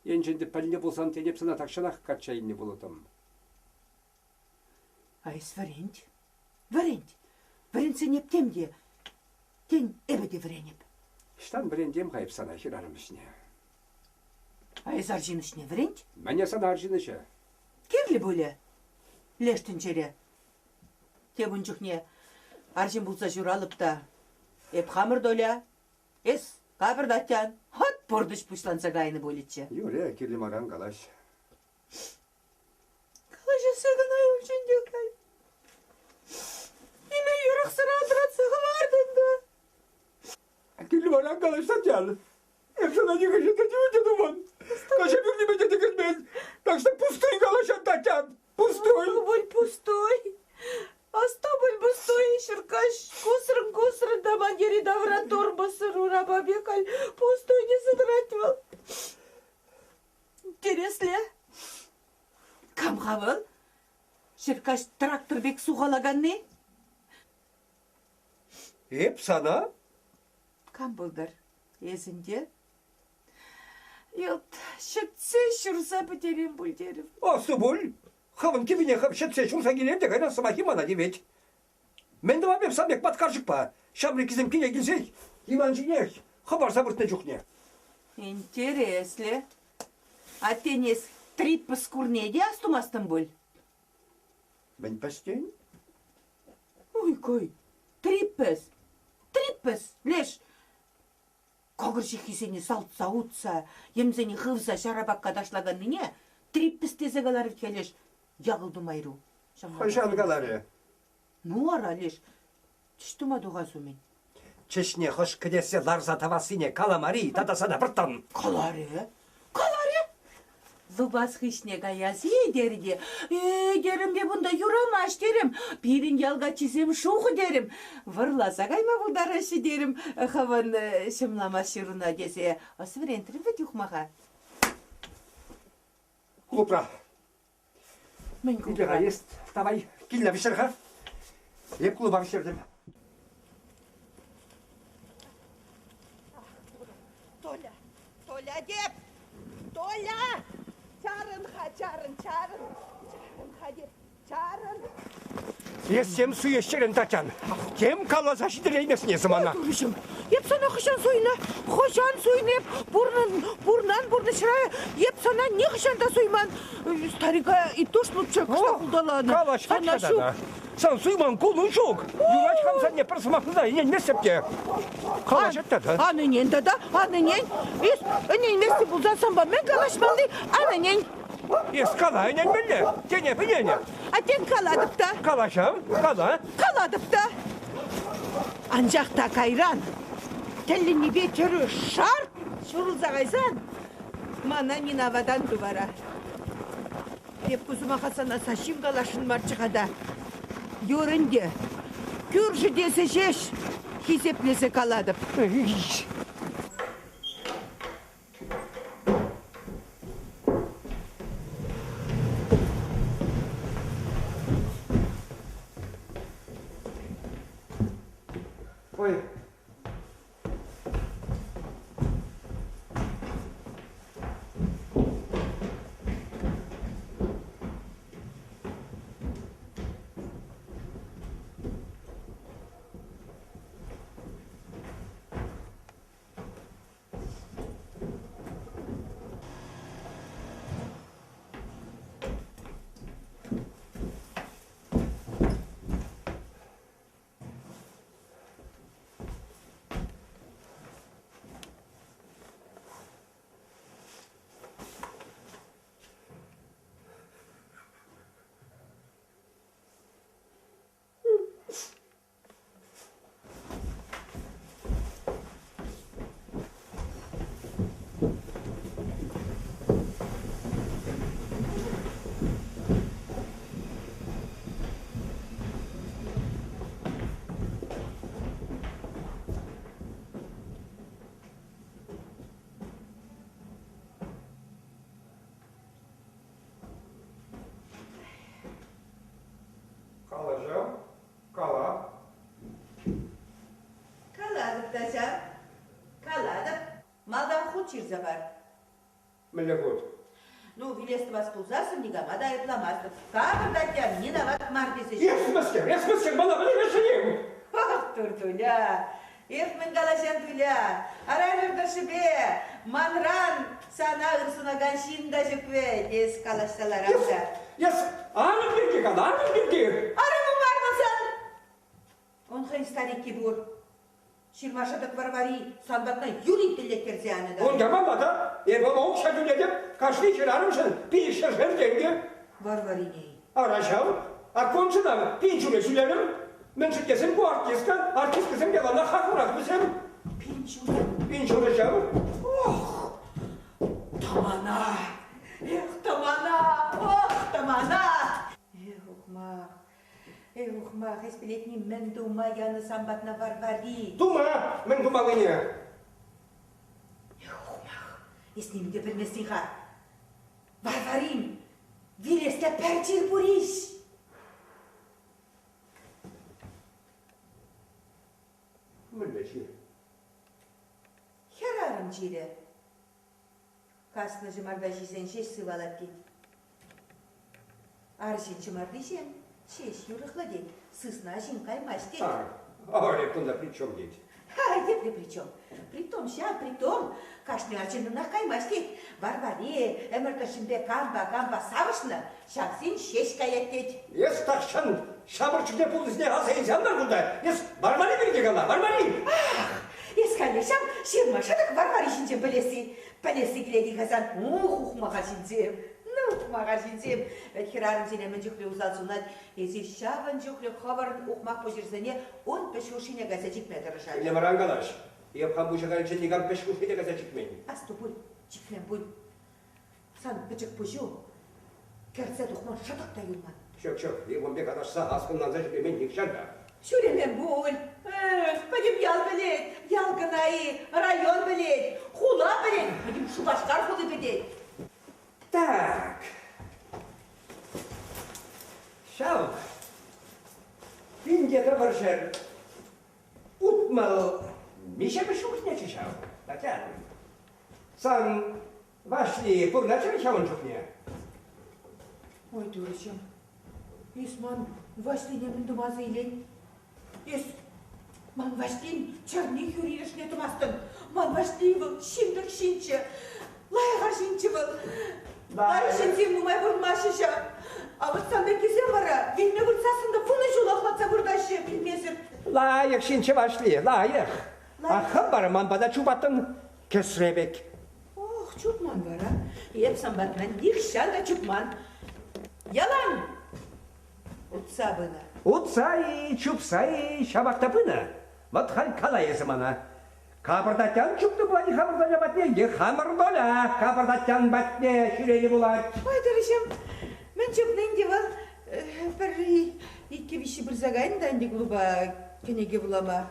Енчен те пӗлнӗ пулсан, тен, эп сана тахҫанах качча илнӗ пулӑттӑм. А эс вӗрент, вӗрент. Вӗрентсен эп тем те, тен, эпӗ те вӗренӗп. Ӑҫтан вӗрентем-ха эп сана хӗрарӑм ӗҫне? А эс арҫын ӗҫне вӗрент? Мӗне сана арҫын ӗҫӗ? Кирлӗ пулӗ леш тӗнчере. Тем ун чухне арҫын пулса ҫуралӑп та эп хамӑр Толя, эс капӑр Татьян, хӑт пурнӑҫ пуҫланса кайнӑ пулӗччӗ. Юрӗ, кирлӗ маран калаҫ. Калаҫасса кӑна юлчӗ ӗнтӗ халь. Ниме юрӑхсӑра тӑратса хӑвартӑн та. Кирлӗ маран калаҫ, Татьяна. Эп сана нихӑҫан та нимӗн те туман. Каҫа пӳрнипе те тӗкӗнмен. Так что пустуй калаҫан, Татьян, пустуй. Пуль пустуй. Аста пуль пустуй, ҫӗркаҫ кусрӑн-кусрӑн та ман йӗри-тавра тормозсӑр урапа пек халь пустуй тесе тӑрать вӑл. Интереслӗ. Кам-ха вӑл? Ҫӗркаҫ трактор пек сухалаканни? Эп сана? Кам пултӑр? Эс ӗнтӗ? Йӑлт ҫӗтсе ҫурса пӗтерем пуль терӗм. Асту пуль. Хӑвӑн кӗпине хӑв ҫӗтсе ҫурса килен те кайран сӑмаххи мана тивет. Мӗн тӑвам эп сан пек паткарчӑкпа? Ҫамрӑккисем киле килсен Иван ҫинех хӑпарса выртнӑ чухне. Интереслӗ. Аттен эс триппӑс курне те астумастӑн пуль? Мӗн пӗстен? Ой, кой, триппӗс, триппӗс, леш, кӑкӑр ҫыххисене салтса утса, йӗмсене хывса ҫара пакка ташлаканнине триппӗс тесе каларӗ вӗт-ха леш якӑлту майру. Хӑҫан каларӗ? Ну, ара, леш, чӗҫ тума тухас умӗн. Чӗҫне хӑш кӗтессе ларса тавассине каламари тата сана вӑрттӑн. Каларӗ. Каларӗ. Лупас хыҫне каяс-и терӗ те, э, терӗм те кунта юрамасть терӗм, пирӗн ял каччисем шухӑ терӗм, вӑрласа кайма пултараҫҫӗ терӗм, хӑвӑн ҫӑмламас ҫыруна тесе ӑс вӗрентрӗм вӗт ухмаха. Клубра Мӗн клубра? Есть. Давай, килне вӗҫер-ха. Эп клуба вӗҫертӗм. Толя, Толя деп! Толя! Чарӑн-ха, чарӑн, чарӑн. Чарӑн-ха деп, чарӑн. Эс тем суеҫтерен, Татьян. Тем каласа ҫитерейместӗн эсӗ мана. Турӑҫӑм, эп сана хӑҫан суйнӑ? Хӑҫан суйнӑ эп? Пурнӑн, пурнан пурнӑҫра эп сана нихӑҫан та суйман. Старика и то ж лучше кӑштах улталанӑ. Калаҫ, Сана ҫук. Сан суйман кулун ҫук. Юрать хам санне пӗр сӑмах та ӗненместӗп те. Калаҫать тата. Ан ӗнен тата, ан ӗнен. Эс ӗненместӗн пулсан санпа мӗн калаҫмалли? Ан ӗнен. Эс кала ӗненмелле, тене пӗненӗ. А тен калатӑп та. Калаҫам, кала. Калатӑп та. Анчах та кайран тӗлӗннипе тӗрӗ шарт ҫурӑлса кайсан мана Нинаватан ту вара. Эп ку сӑмаха сана саҫҫим каласшӑн марччӗ-ха та. Юр ӗнтӗ, кӳршӗ тесе ҫеҫ хисеплесе калатӑп. Ой. ҫырса пар. Мӗнле хут? Ну, вилес тӑвас пулсассӑн никама та айӑпламастӑп. Капӑр Татьяна, не нават мар тесе Эс мӗскер, эс мӗскер, мана вӗлересшӗн-им? Ах, тур Туля, эх, мӗн калаҫан Туля, ара ӗмӗр тӑршшӗпе манран сана ыр сунакан ҫын та ҫук вӗт, эс калаҫса ларан та. Эс арӑм пирки кала, арӑм пирки. Арӑму мар пулсан, он хӑйӗн старикки пур. Ҫырма шӑтӑк Варвари сан патна юри тӗллеттерсе анӑ та. Ун ямалла та, эпӗ ӑна укҫа тӳлетӗп, кашни хӗрарӑмшӑн 500-шер тенкӗ. Варварине. Ара ҫав, Акконшӑна пин ҫулӗ ҫӳлерӗм. Мӗншӗн тесен ку артистка, артисткӑсем яланах хаклӑрах вӗсем. Пин ҫулӗ? Пин ҫулӗ ҫав. Ох, тӑмана! Эх, тӑмана! Ох, тӑмана! Эх, ухмах! Эй, ухмах, эс пӗлетни мӗн тума янӑ сан патна Варвари? Тума! Мӗн тумаллине? Эх, ухмах, эс ним те пӗлместӗн-ха. Варварин вилесле пӗр чир пур-иҫ. Мӗнле чир? Хӗрарӑм чирӗ. Каснӑ ҫӑмарта ҫисен ҫеҫ сывалать тет. Арҫын ҫӑмартисем ҫеҫ юрӑхлӑ тет, сысна ҫын каймасть тет. А, кунта при чем тет? Ха, епле при чем? Притом ҫав, притом кашни арҫыннӑнах каймасть тет. Варвари ӗмӗр тӑршшӗпе кампа кампа савӑшнӑ, ҫавсен ҫеҫ каять тет. Эс тахҫан ҫамрӑк чухне пулнисене аса илсе ан тӑр кунта. Эс Варвари пирки кала, Варвари! Ах, эс халӗ ҫав ҫырма шӑтӑк Варвари ҫинчен пӗлесси, пӗлесси килет-и-ха сан? Ух, ухмаха ҫынсем! Ну, ухмаха ҫынсем! Вӗт хӗрарӑмсене мӗн чухлӗ усал сунать, эсир ҫавӑн чухлӗ хӑвӑрӑн ухмах пуҫӑрсене ун пӗҫ хушшине кайса чикме тӑрӑшатӑр. Левӑран калаҫ. Эп хам пуҫа кайиччен никам пӗҫ хушшине кайса чикмен. Асту пуль, чикмен пуль. Сан пӗчӗк пуҫу кӗрсе тухман шӑтӑк та юлман. Ҫук, ҫук, ун пек аташса аскӑнланса ҫӳремен нихҫан та. Ҫӳремен пуль. Эх, пӗтӗм ял пӗлет, ял кӑна-и, район пӗлет, хула пӗлет, пӗтӗм Шупашкар хули пӗтет. Так. Ҫав 1900 60 миҫемӗш ҫулхинеччӗ ҫав, Татьяна? Сан Ваҫли пурӑнать-ши ҫавӑн чухне? Ой, турӑҫӑм, эс ман Ваҫлине мӗн тума аса илен? Эс ман Ваҫлин чӗрни хӳри ӑшне тӑмастӑн. Ман Ваҫли вӑл ҫын-тӑк ҫынччӗ. Лайӑх арҫынччӗ вӑл. Лайӑх ҫынсем нумай пурӑнмаҫҫӗ ҫав. А вот сан пеккисем вара вилме выртсассӑн та вунӑ ҫул ахлатса выртаҫҫӗ вилмесӗр. Лайӑх ҫынччӗ Ваҫли, лайӑх. А хӑв вара ман пата чупаттӑн кӗсре пек. Ох, чупман вара. Эп сан патна нихҫан та чупман. Ялан утса пынӑ. Утса-и, чупса-и, ҫавах та пынӑ. Вӑт халь кала эсӗ мана. Капӑртатян чупнӑ пулать-и хамӑр патне е хамӑр доля капӑртатян патне ҫӳренӗ пулать? Ой, тӑрӑҫӑм, мӗн чупнӑ ӗнтӗ вӑл? Пӗр иккӗ-виҫҫӗ пырса кайнӑ та ӗнтӗ клуба кӗнеке вулама.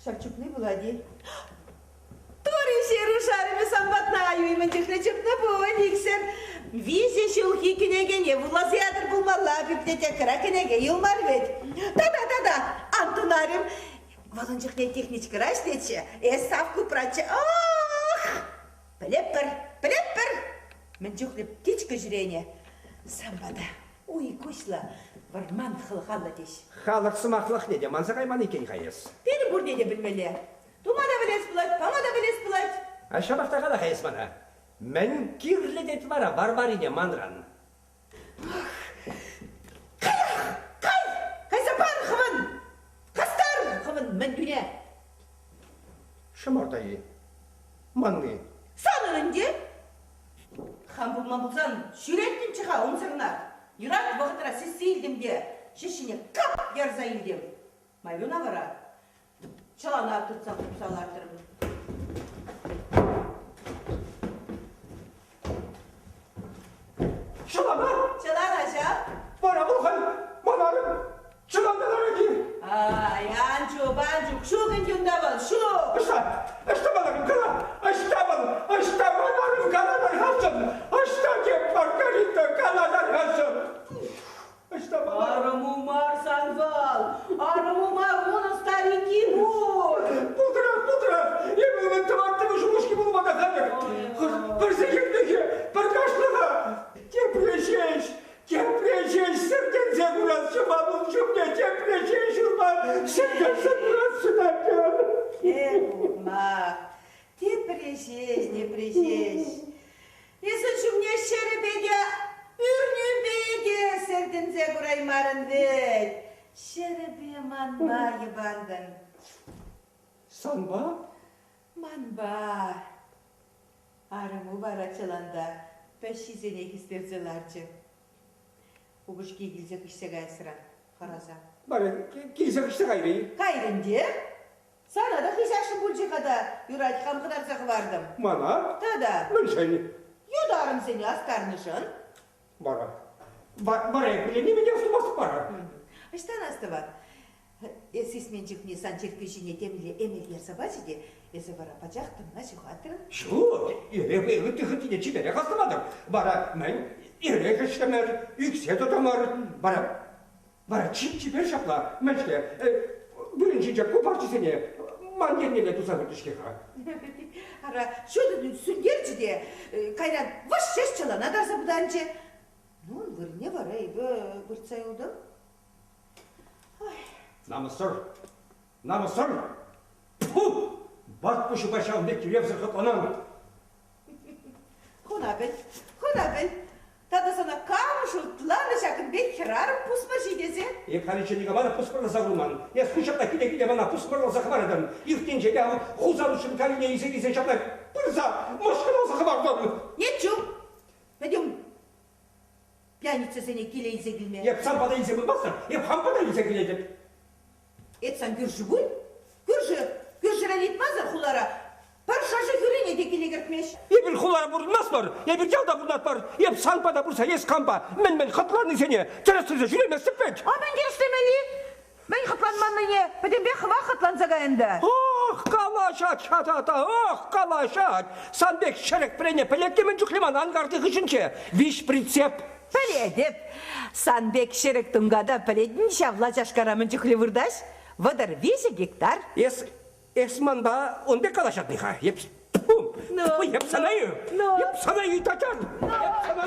Ҫав чупни пулать-и? Тури ҫыру сан патна аюймӗн чухлӗ чупнӑ пуль иксӗр. Виҫӗ ҫулхи кӗнекене вуласа ятӑр пулмалла, библиотекӑра кӗнеке юлмар вӗт. Тата-тата, Антон арӑм, вӑл ун чухне техничкӑра ӗҫлетчӗ, эс савку пратчӗ. Ох! Пӗлетпӗр, пӗлетпӗр! Мӗн чухлӗ птичка ҫӳренӗ сан пата. Уй куҫлӑ, вӑрман хӑлхаллӑ теҫ. Халӑх сӑмахлӑхне те манса кайман иккен-ха эс. Пирӗн пурне те пӗлмелле. Тума та пӗлес пулать, пама та пӗлес пулать. А ҫапах та кала-ха эс мана, мӗн кирлӗ тет вара Варварине манран? Ах, каях, кай, кайса пар хӑвӑн, хастар хӑвӑн мӗн тӳне. Шӑмӑрта-и? Манни. Санӑн ӗнтӗ. Хам пулман пулсан ҫӳреттӗмччӗ-ха унсӑрӑнах. Юрать вӑхӑтра сиссе илтӗм те ҫӗҫҫине кап ярса илтӗм. Маюна вара чӑлана тытса хупса лартрӑм. Чӑлана? Чӑлана ҫав. Вара вӑл халь ман арӑм чӑлана ларать-и? Ай, ан чуп, ан чуп, ҫук ӗнтӗ унта вӑл, ҫук! Ӑҫта? Ӑҫта ман арӑм, кала? Ӑҫта вӑл? Ӑҫта ман арӑм, кала тархасшӑн? Ӑҫта теп Маргарита, кала тархасшӑн? Ӑҫта ман Арӑму мар сан вӑл, арӑму мар, унӑн старики пур. Пултӑрах, пултӑрах! Эпӗ унӑн тӑваттӑмӗш упӑшки пулма та хатӗр. вӗт. Ҫӗрӗпе манпа йӑпантӑн. Санпа? Манпа. Арӑму вара чӑланта пӗҫҫисене хӗстерсе ларчӗ. Упӑшки килсе хыҫса каясран хӑраса. Вара килсе хыҫса кайрӗ-и? Кайрӗ ӗнтӗ. Сана та хыҫасшӑн пулчӗ-ха та, юрать хам хӑтарса хӑвартӑм. Мана? Тата. Мӗншӗн? Ют арӑмсене астарнӑшӑн. Вара. Вара эп нимӗн те астумастӑп вара. Ӑҫтан астӑват? Эс сисмен чухне сан чиркӳ ҫине темле эмел ярса пачӗ те, эсӗ вара пачах тӑнна ҫухатрӑн. Ҫук, эрех ытти-хыттине чиперех астӑватӑп. Вара мӗн, эрех ӗҫрӗмӗр, ӳксе тӑтӑмӑр. Вара, вара чип-чипер ҫапла, мӗн-ҫке, вырӑн ҫинче купарчисене ман еннелле туса хучӗ-ҫке-ха. Ара, ҫутӑ сӳнтерчӗ те, кайран вӑш ҫеҫ чӑлана тарса пытанчӗ. Ну, ун вырӑнне вара эпӗ выртса юлтӑм. Намӑссӑр! Намӑссӑр! Тьфу! Ват пуҫупа ҫавӑн пек тӳлевсӗр хӑтланан! Хӑна пӗл, хӑна пӗл. Тата сана кам шутланӑ ҫакӑн пек хӗрарӑм пусмӑрҫи тесе? Эп халиччен никама та пусмӑрласа курман. Эс ху ҫапла киле-киле мана пусмӑрласа хӑваратӑн. Иртнинче те ав Хусан ушкӑн калине илсе килсе ҫапла пырса мӑшкӑласа хӑвартӑн. Неччу, пӗтӗм пьяницӑсене киле илсе килме. Эп сан пата илсе пымастӑп, эп хам пата илсе килетӗп. Эп сан кӳршӗ пуль? Кӳршӗ, кӳршӗрен ыйтмасӑр хулара пӗр шӑши хӳрине те киле кӗртмест. Эпир хулара пурӑнмастпӑр, эпир ялта пурӑнатпӑр. Эп сан пата пырса эс кампа мӗн-мӗн хӑтланнисене тӗрӗслесе ҫӳреместӗп вӗт. А мӗн тӗрӗслемелли? Мӗн хӑтланманнине пӗтӗмпех хӑвах хӑтланса кайӑн та. Ох, калаҫать тата, ох, калаҫать. Сан пек ҫӗрӗк пӗрене пӗлет те мӗн чухлӗ ман анкарти хыҫӗнче. Виҫ прицеп. Пӗлетӗп. Сан пек ҫӗрӗк тунката пӗлетӗн ҫав лачашкара мӗн чухлӗ выртаҫ? 33 гектар. Эс, эс манпа ун пек калаҫатни-ха. Эп, ну, эп сана ну, эп сана ыйтатан. Эп сана,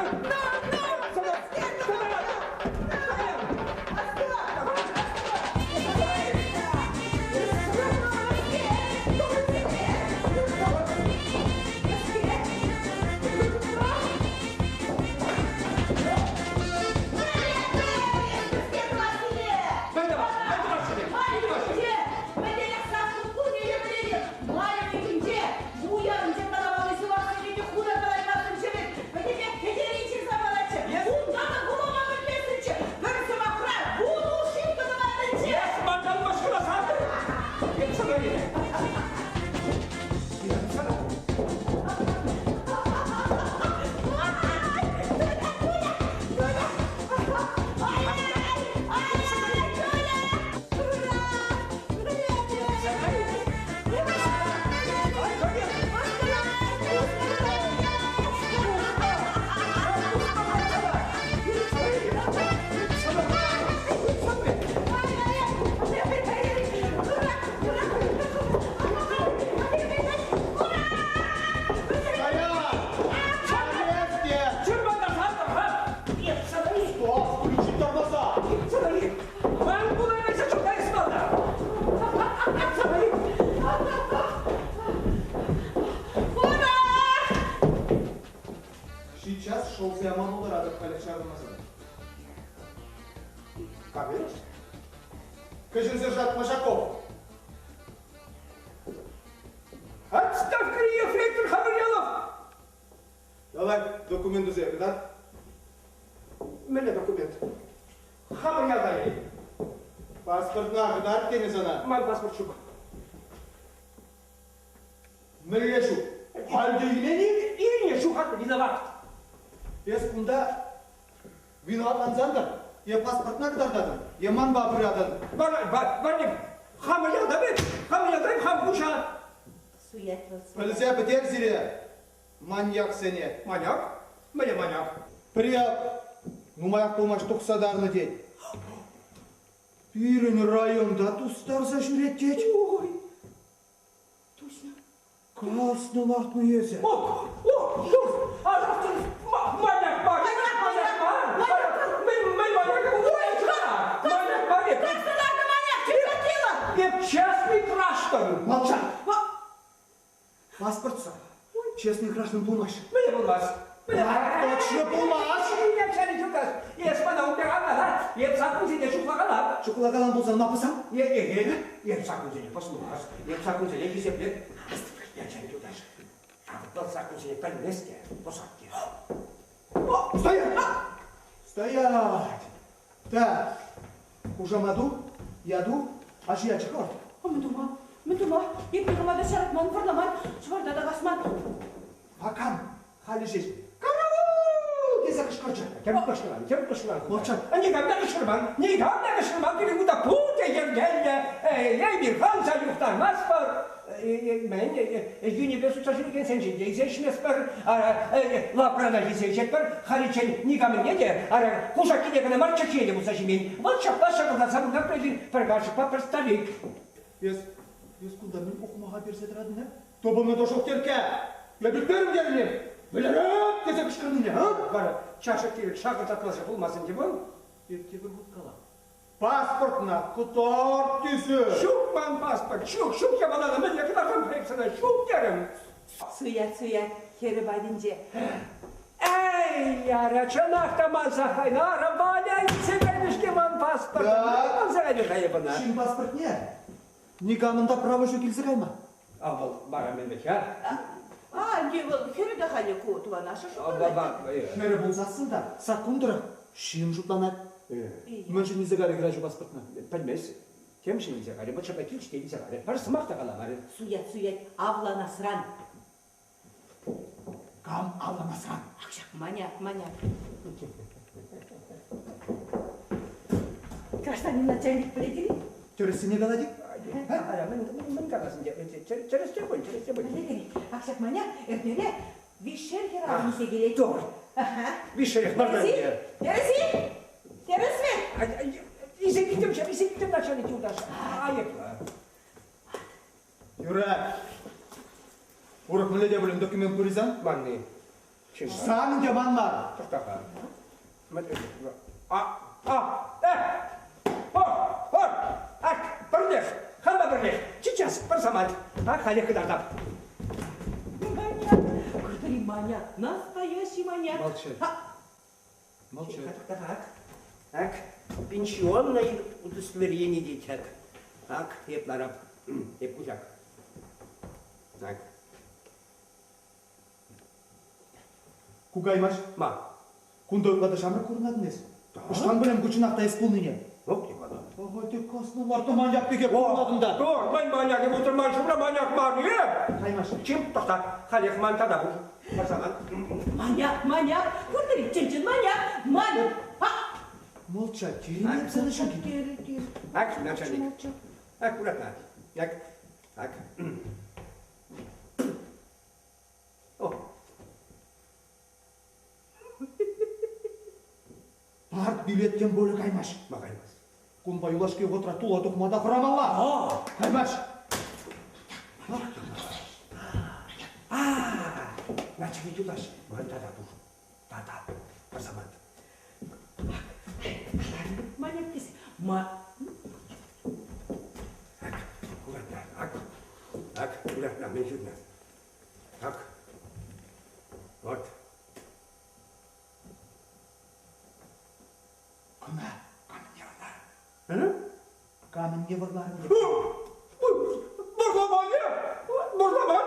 эп сана, Сейчас шел яман пултаратӑп халӗ чарӑнмасан. Кам эс? Кӗҫӗн сержант Машаков. Отставка, ефрейтор Хабарьялов! Давай документусем кӑтарт. Мӗнле документ? Хамӑр ялта-и? Паспортна кӑтарт тенӗ сана. Ман паспорт ҫук. Мӗнле ҫук? Халь те илмен-и? Илнӗ, ҫухатнӑ, виноват. Эс кунта виноватлансан та е паспортна кӑтартатӑн, е манпа пыратӑн. Варник, хамӑр ялта вӗт, хамӑр ялта хам хуҫа. Суять вӑл. Пӗлсе пӗтер сире, маньяксене. Маньяк? Мӗне маньяк? Пӗри нумаях пулмасть тухса тарнӑ тет. Пирӗн районта тустарса ҫӳрет тет. Ой, Туся. Каснӑ лартнӑ эсӗ. Ох, ох, ох, маньяк мар, маньяк мар, мӗн, мӗн маньяк, ой, маньяк мар, Каснӑ лартнӑ маньяк, Чикатило! Эп честный граждан. Молча! Паспортсӑр честный граждан пулмасть. Мӗне пулмасть? Точно пулмасть! Эс мана убеган, ага. Эп саккунсене чухлакалап. Чухлакалан пулсан ма пӑсан? Е, е, эп саккунсене пӑсмас. Эп саккунсене хисеплеп. Ячан юлташ. Вӑл саккунсене пӗлмест те, пӑсать те. Стоять! Стоять! Так, хушамату, яту, ачи ячӗ хӑвӑрт. Мӗн тума? Мӗн тума? Эп никама та ҫаратман, вӑрламан, ҫӑварта та касман. Вакан, халӗ ҫеҫ караул тесе кӑшкӑрчӗ. Тем кӑшкӑран, тем кӑшкӑран. Молчать. Никам та кӑшкӑрман, никам та кӑшкӑрман, пирӗн кунта пурте йӗркеллӗ. Эпир ханса юхтармастпӑр. Мӗн, йӳнӗпе сутса ҫӳрекенсенчен те илсе ӗҫместпӗр, лавккана илсе ӗҫетпӗр, халиччен никамӑнне те, ара, кушаккине кӑна мар, чӗххине те пусса ҫимен. Вӑл ҫапла шакӑлтатса пырать пӗр пӗр карчӑкпа пӗр старик. Эс, эс кунта мӗн ухмаха персе тӑратӑн, а? Тупӑннӑ тӑшӑх терке! Эпир терӗм Вӗлереп! тесе кӑшкӑрнине, а? Вара чашӑк-тирӗк шакӑлтатмасӑр пулмасть ӗнтӗ вӑл. Эп тепӗр хут калам. Паспортна кӑтарт тесе. Ҫук ман паспорт, ҫук, ҫук япалана мӗнле кӑтартам эп сана, ҫук терӗм. Суять, суять, хӗрӗ патӗнче. Эй, яра, чӑнах та манса кайнӑ, ара, Валя илсе кайнӑ-ҫке ман паспорта. Да. Манса кайнӑ-ха эп ӑна. Ҫын паспортне никамӑн та право ҫук илсе кайма. А вӑл вара мӗн-ха? А, ӗнтӗ вӑл хӗрӗ те халӗ ку тӑван ашшӗ шутланать. Хӗрӗ пулсассӑн та саккун тӑрӑх ҫын шутланать. Мӗншӗн илсе кайрӗ хӗрачу паспортна? Пӗлмест. Темшӗн илсе кайрӗ, вӑт ҫапла килчӗ те илсе кайрӗ. Пӗр сӑмах та каламарӗ. Суять, суять, авланасран. Кам авланасран? Ах ҫак маньяк, маньяк. Гражданин начальник пӗлет-и? Тӗрӗссине калать-и? Мӗн калас ӗнтӗ? Тӗрӗс те пуль, тӗрӗс те пуль. Пӗлетӗр-и? Ах ҫак маньяк эрнере виҫшер хӗрарӑм илсе килет. Тур. Виҫшерех мар ӗнтӗ. Тӗрӗс-и? Тӗрӗс вӗт? Илсе килтӗм ҫав, илсе килтӗм начальник юлташ. Айӑплӑ. Юрать. Урӑх мӗнле те пулин документ пур-и сан? Манни. Санӑн те ман мар. Тӑхта-ха. А, а, э! О, о, ак, пӗрлех, хампа пӗрлех. Сейчас, пӗр самант. А, халех кӑтартап. Маньяк, кӑтри маньяк, настоящий маньяк. Молчать. Молчать. Так, так, пенсионное удостоверение тет. Так, эп ларап, эп кушак. Так. Кукаймаш. Ма. Кунта ытла та ҫамрӑк курӑнатӑн эс. Ӑҫтан пӗлем ку чӑнах та эс пулнине? Ок, не мана. Ого, ты каснӑ лартнӑ маньяк пекех курӑнатӑн та. Тор, ман маньякӗ пултӑр, ман ҫумра маньяк мар, э? Каймаш. Чим, тӑхта, халех ман тата пур. Парсаман. Маньяк, маньяк, куртӑр-и, чӑн-чӑн маньяк, ман. Молчать, терӗм сана ҫук. Ак, начальник. Аккуратно. Так, так. О. Парк билет тем более каймасть. Ма каймасть. Кунпа юлашки вӑхӑтра тула тухма та хӑрамалла. А! Каймасть. А, начальник юлташ, ман тата пур. Тата, пӗр самант. Маньяк тесе, ма... Так, аккуратно, ак, так, аккуратно, мӗн ҫырнӑ? Так, вот. Кӑна камне вӑрларӑн? Камне вӑрларӑн? Вӑрламан, вӑрламан.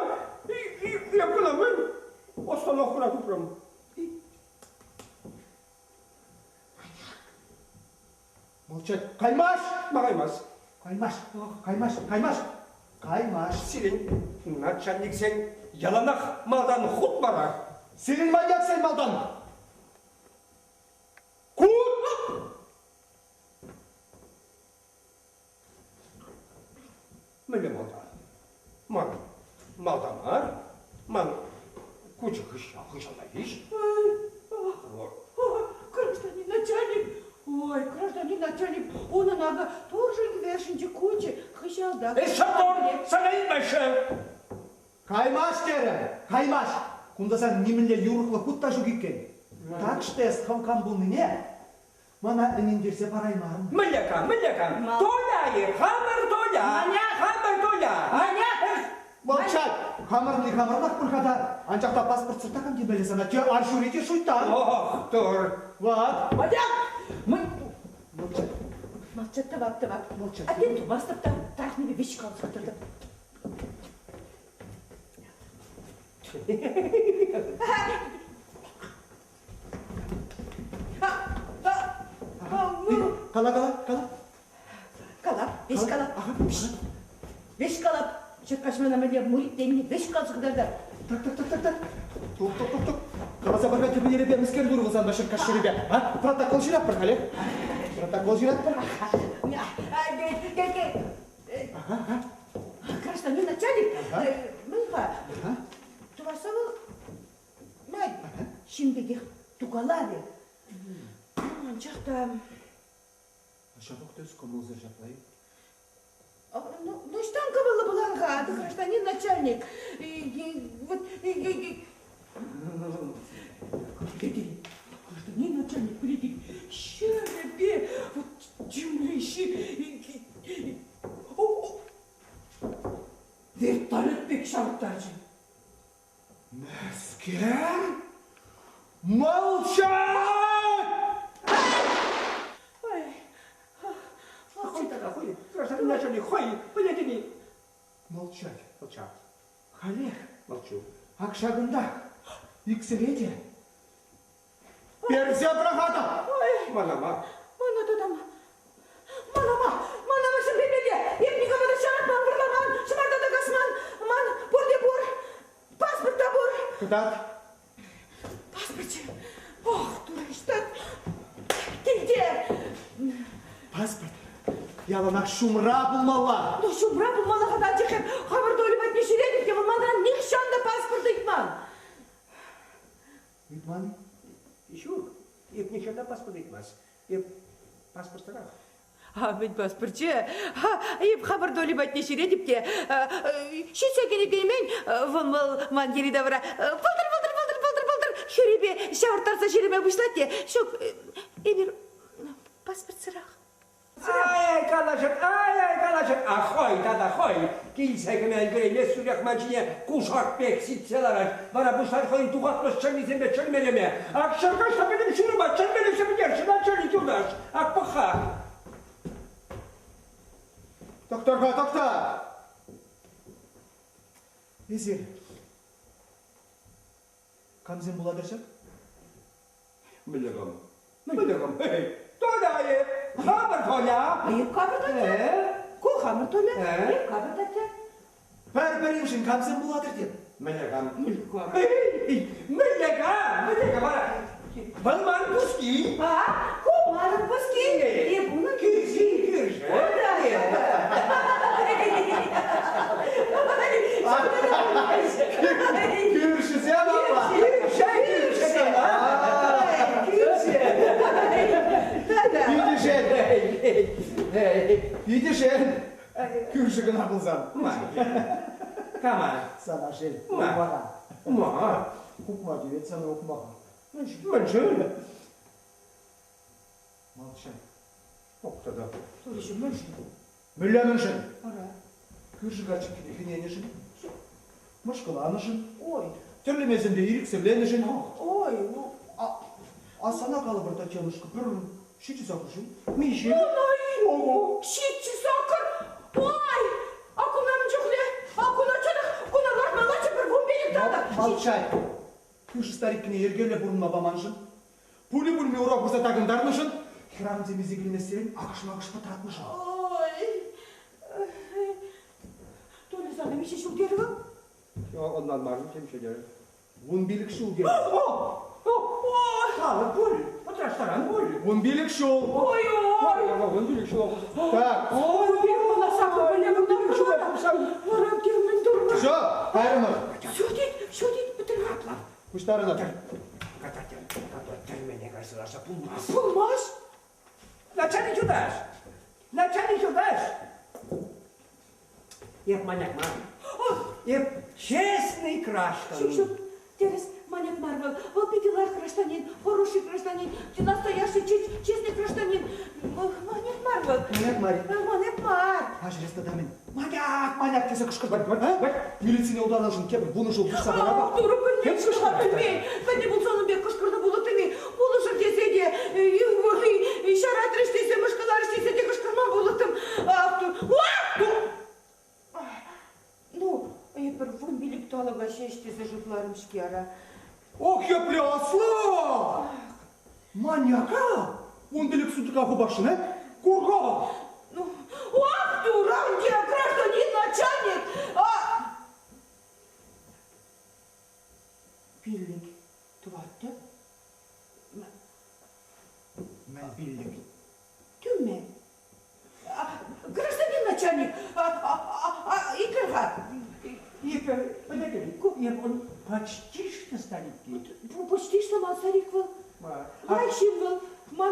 Эп кӑна мӗн? Остановкӑра тупрӑм. Молчать. Каймаш! Ма каймас? Каймаш, каймаш, каймаш, каймаш. Сирӗн начальниксен яланах малтан хут мара. Сирӗн маньяксен малтан кут! Мӗнле малтан? Ман малтан мар, ман кучӗ хыҫа хыҫалта ҫеҫ. Гражданин начальник, ой, гражданин начальник, унӑн акӑ туршӑн кӗвершӗнчи кучӗ хыҫалта. Эй, шатон, сана илмеҫҫӗ! Каймасть терӗм, каймасть. Кунта сан нимӗнле юрӑхлӑ хут та ҫук иккен. Так что эс хӑв кам пулнине мана ӗнентерсе параймарӑн. Мӗнле кам, мӗнле кам? Толя-и, хамӑр Толя! Маня! Хамӑр Толя! Маня! Молчать! Хамӑрӑнни хамӑрӑнах пуль-ха та, анчах та паспортсӑр такам темелле сана, те арҫури, те шуйттан. Ох, тур! Вот. Маня! Молчать тӑвап, тӑвап. Молчать. А тем тумастӑп та, тарӑхнипе веҫ каласа тӑтӑп. Кала, кала, кала. Калап, веҫ калап. Веҫ калап. Ҫӗр каҫмана мӗнле мурит тенине веҫ каласа кӑтартар. Так, так, так, так, так. Тук, тук, тук, тук. Каласа пар-ха тӗпӗнерепе мӗскер турӑ вӑл санпа ҫӗр каҫҫерепе? А? Протокол ҫыратпӑр халех. Протокол ҫыратпӑр. Гражданин начальник, мӗн-ха? Тӑвасса вӑл май ҫын пекех тукаларӗ. Анчах та... Ҫапах та эс кӑмӑлсӑр ҫапла-и? Ну, ну ӑҫтан кӑмӑллӑ пулан-ха, ты гражданин начальник. Вот, гражданин начальник, гляди, ҫӗрӗпе, вот темле Вертолет пек ҫавӑрттарчӗ. Мӗскер? Молчать! Ой, Хӑй тата хӑй, гражданин начальник хӑй, пӗлетӗн-и? Молчать. Молчать. Халех. Молчу. Ак ҫакӑнтах. Иксӗре те. Персе пӑрахатӑп! Ой. Мана мар. Мана тата Мана ма, мана ма ҫӗмренмелле. Эп никама та ҫаратман, вӑрламан, ҫӑмарта та касман. Ман пурте пур. Паспорт та пур. Кӑтарт. Паспорчӗ. Ох, турӑ, ӑҫта? Килте. Паспорт яланах ҫумра пулмалла. Ну, ҫумра пулмалла хӑтанчӑк. Хамӑр Толя патне ҫӳретӗп те вӑл манран нихҫан та паспорт ыйтман. Ыйтман-и? Ҫук, эп нихҫан та паспорт ыйтмасть. Эп паспортсӑрах. А мӗн паспорчӗ? Эп хамӑр Толя патне ҫӳретӗп те ҫитсе кӗнекеймен вӑл вӑл ман йӗри-тавра пӑлтӑр-пӑлтӑр-пӑлтӑр-пӑлтӑр-пӑлтӑр хӳрипе ҫавӑрттарса ҫӳреме пуҫлать те. Ҫук, эпир паспортсӑрах. Ай-ай калаҫӑр, ай-ай калаҫӑр, а хӑй тата хӑй килсе кӗме ӗлкӗреймест тӳрех ман ҫине кушак пек ситсе ларать. Вара пуҫлать хӑйӗн тухатмӑш чӗрнисемпе чӗрмелеме. Ак ҫӗр каҫса пӗтӗм ҫурӑма чӗрмелесе пӗтерчӗ начальник юлташ. Ак пӑх-ха. Тӑхтӑр-ха, тӑхта! Эсир камсем пулатӑр ҫак? Мӗнле кам? Мӗнле кам? Толя-и! Хамӑр Толя! Эп хамӑр Толя. Ку хамӑр Толя. Эп хамӑр Татя. Пӗр-пӗриншӗн камсем пулатӑр тет? Мӗнле кам? Мӗнле кам? Мӗнле кам? Вара вӑл ман пуски. А, ку манӑн пуски. Эп унӑн кӳрши. Кӳршӗ. Кӳршӗсем апла. Кӳршӗ, кӳршӗ. Кӳршӗ. Питӗ шел. Питӗ шел. Кӳршӗ кӑна пулсан. Кама? Сана шел. Ма. Ухмаха. Ма. Хупма тивет сана ухмаха. Мӗншӗн? Молчать. Ох, тата. Турӑҫӑм, мӗншӗн? Мӗнле мӗншӗн? Ара. Кӳршӗ карчӑккине хӗненӗшӗн, мӑшкӑланӑшӑн, Ой. тӗрлӗ мелсемпе ирӗксӗрленӗшӗн. Ой, ну. А, а сана калӑпӑр, Татьянушка, пӗр ҫичӗ-сакӑр ҫул. Миҫе? Ой, ҫичӗ-сакӑр! Ой! А куна мӗн чухлӗ? А куна чӑнах, куна лартмаллаччӗ пӗр 15 тата. Молчать! Кӳршӗ стариккине йӗркеллӗ пурӑнма паманшӑн, пули-пулми ура хурса такӑнтарнӑшӑн, хӗрарӑмсем илсе килмессерен акӑш-макӑш пӑтратнӑшӑн. Ой! Толя сана миҫе ҫул терӗ вӑл? Ӑнланмарӑм тем ҫӗнӗ. 15 ҫул терӗ. Халӑх пуль, пӑтраштаран пуль. 15 ҫул. Ой-ой! 15 ҫула Так. Ой, мана сакӑр пӗле Вара мӗн турмӑш? Все, кайрӑмӑр. Все тет, все тет, пӗтӗр апла. Пуҫтарӑнӑр. Тӗрмене кайса ларса пулмасть. Пулмасть. Начальник юлташ! Начальник юлташ! Эп маньяк мар. Эп честный граждан. Ҫук, ҫук, тӗрӗс, маньяк мар вӑл. Вӑл питӗ лайӑх гражданин, хороший гражданин, настоящий честный гражданин. Маньяк мар вӑл. Маньяк мар. Маньяк мар. Паҫӑр тата мӗн? Маньяк, маньяк тесе кӑшкӑртать. Милицине улталасшӑн тепӗр вунӑ ҫул хушса парапа. Турӑ пӗлмен, пӗлмен. Пӗлнӗ пулсан ун пек кӑшкӑрнӑ пулӑттӑм-и? Пулӑшӑр тесе те, ҫаратрӗҫ тесе, мӑшкӑларӗҫ тесе те кӑшкӑрман. ара. Ох, епле аслӑ! Маньяка! Ун пилӗк сутӑка хупасшӑн, э? Курка! Ну, ах, дурак, гражданин начальник! А... Пиллӗк, тӑваттӑ. Мӗн пиллӗк? Тӳме. Гражданин начальник, итлӗр-ха. Икӗ, он почти что старики. Почти что ман старик вӑл. Лайӑх ҫын вӑл. Ман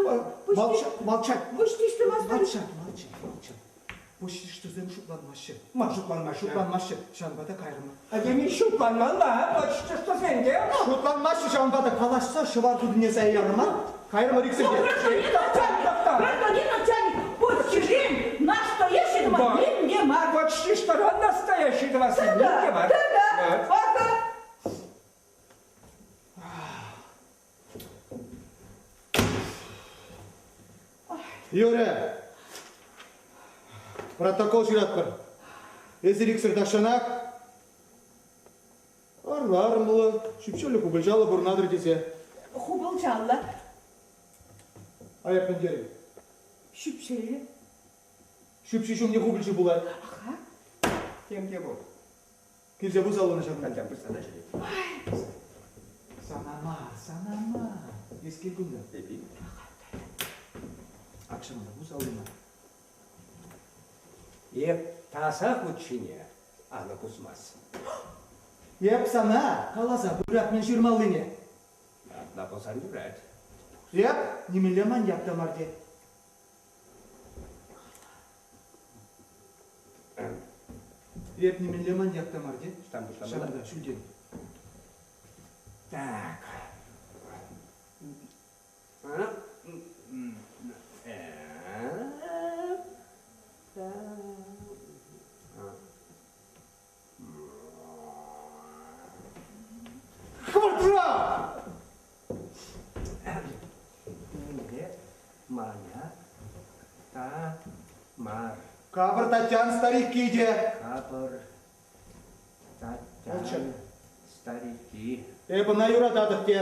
Молчать. Почти что ман старик. Молчать, молчать, молчать. Почти что-сем шутланмаҫҫӗ. Ма шутланмаҫҫӗ? Шутланмаҫҫӗ. Ҫавӑнпа та кайрӑмӑр. А я не шутланмалла, почти что сенде. Шутланмаҫҫӗ ҫавӑнпа та калаҫса ҫӑвар тутине сая ярӑмар. Кайрӑмӑр иксӗр те. Гражданин начальник, гражданин начальник, почти настоящий ним не мар. Почти что настоящий вас ним не мар. Да, да, пока. Юрӗ, протокол ҫыратпӑр. Эсир иксӗр тахҫанах арлӑ-арӑмлӑ, ҫӳпҫеллӗ хупӑлчаллӑ пурӑнатӑр тесе. Хупӑлчаллӑ. Аяк мӗнтерӗн? Ҫӳпҫеллӗ. Ҫӳпҫи ҫумне хупӑлчи пулать. Аха. Тем те пур. Килсе пусалланӑ ҫакна. Анчах пырса та ҫитет. Сана мар, сана мар. Эс кил кунта. Эпи. Акшамана пусаллана. Эп таса хут ҫине алӑ пусмас. Эп сана каласа пырать мӗн ҫырмаллине. Апла пулсан юрать. Эп нимӗнле маньяк та мар те. Эп нимӗнле маньяк та мар те. Штамп пуҫламалла. Ҫавӑнта, ҫӳлтен. Так. Хӑвӑртрах! Нимле маньяк та мар. Капӑр Татьян старикки те. Капӑр Татьян старикки. Эп ӑна юрататӑп те.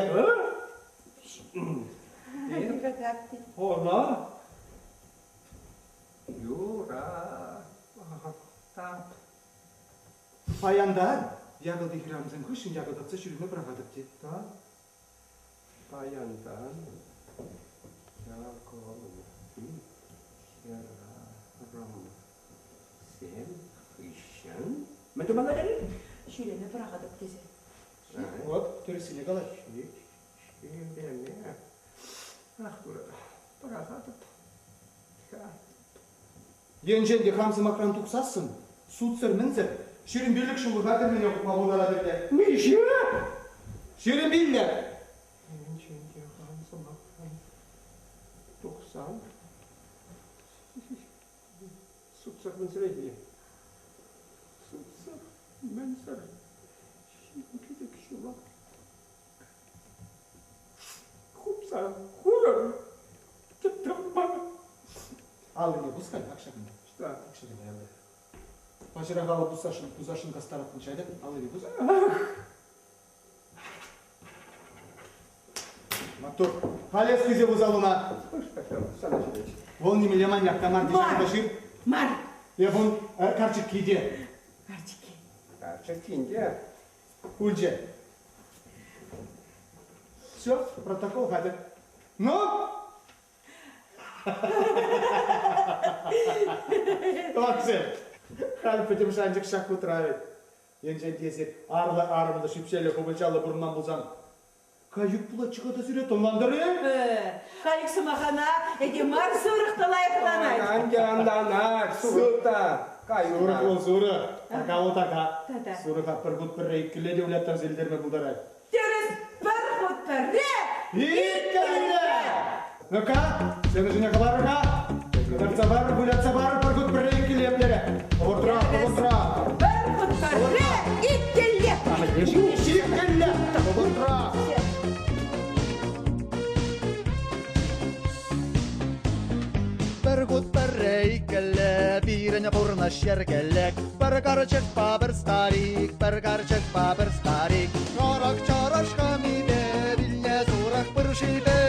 Юрататӑп. Ӑна юратап. Паянтан якӑлти хӗрарӑмсем хыҫҫӑн якӑлтатса ҫӳреме пӑрахатӑп те. Та паянтан якӑлти хӗрарӑмсем хыҫҫӑн мӗн тумалла терӗн? Ҫӳреме пӑрахатӑп тесе. Вот, тӗрӗссине калать. Ҫӳреме. Ах, Турӑ, пӑрахатӑп. Енчен те хам сӑмахран тухсассӑн, судсӑр-мӗнсӗр 25 ҫуллӑха тӗрмене хупма пултаратӑр те. Миҫе? 25! Енчен те хам сӑмахран тухсан, судсӑр-мӗнсӗрех-и? Судсӑр-мӗнсӗр 25 ҫула хупса хурӑр. Тӗп мана. Аллине пускай, ак ҫакӑнта. Что? Ак ҫакӑнта алли. Паҫӑрах алӑ пусасшӑн, пусасшӑн кастаратӑн чайда, аллине пус. Маттур. Халь эс килсе пус аллуна. Сана ҫитет. Вӑл нимӗнле маньяк та мар, ҫакӑнта ҫыр. Мар. Эп ун карчӑкки те. Карчӑкки. Карчӑккин те. Пулчӗ. Все, протокол хатӗр. Ну? Тӑвансем, халь пӗтӗм шанчӑк ҫак хутра вӗт. Енчен те эсир арлӑ-арӑмлӑ ҫӳпҫеллӗ хупӑлчаллӑ пурӑнман пулсан, каюк пулать-ха та сире тӑнлантӑр-и? Кайӑк сӑмахана этем мар сурӑх та лайӑхланать. Антанать, сурӑх та. Сурӑх вӑл сурӑх, така вӑл така. Тата. Сурӑха пӗр хут пӗрре иккӗлле те выляттарса илтерме пултарать. Тӗрӗс пӗр хут пӗрре, иккӗлле! Ну-ка, сцена кӑларӑр-ха. Кӑтартса парӑр, вылятса парӑр пӗр хут пӗрре иккӗлле еплере. Хӑвӑртра, хӑвӑртра. Пӗр хут пӗрре, иккӗлле. Иккӗлле, хӑвӑртра. Пӗр хут пӗрре иккӗлле пирӗн пурнӑҫ йӗркеллех. Пӗр карчӑкпа пӗр старик, пӗр карчӑкпа пӗр старик. Чӑрӑк чӑрӑш хӑмипе вилнӗ сурӑх пыршипе.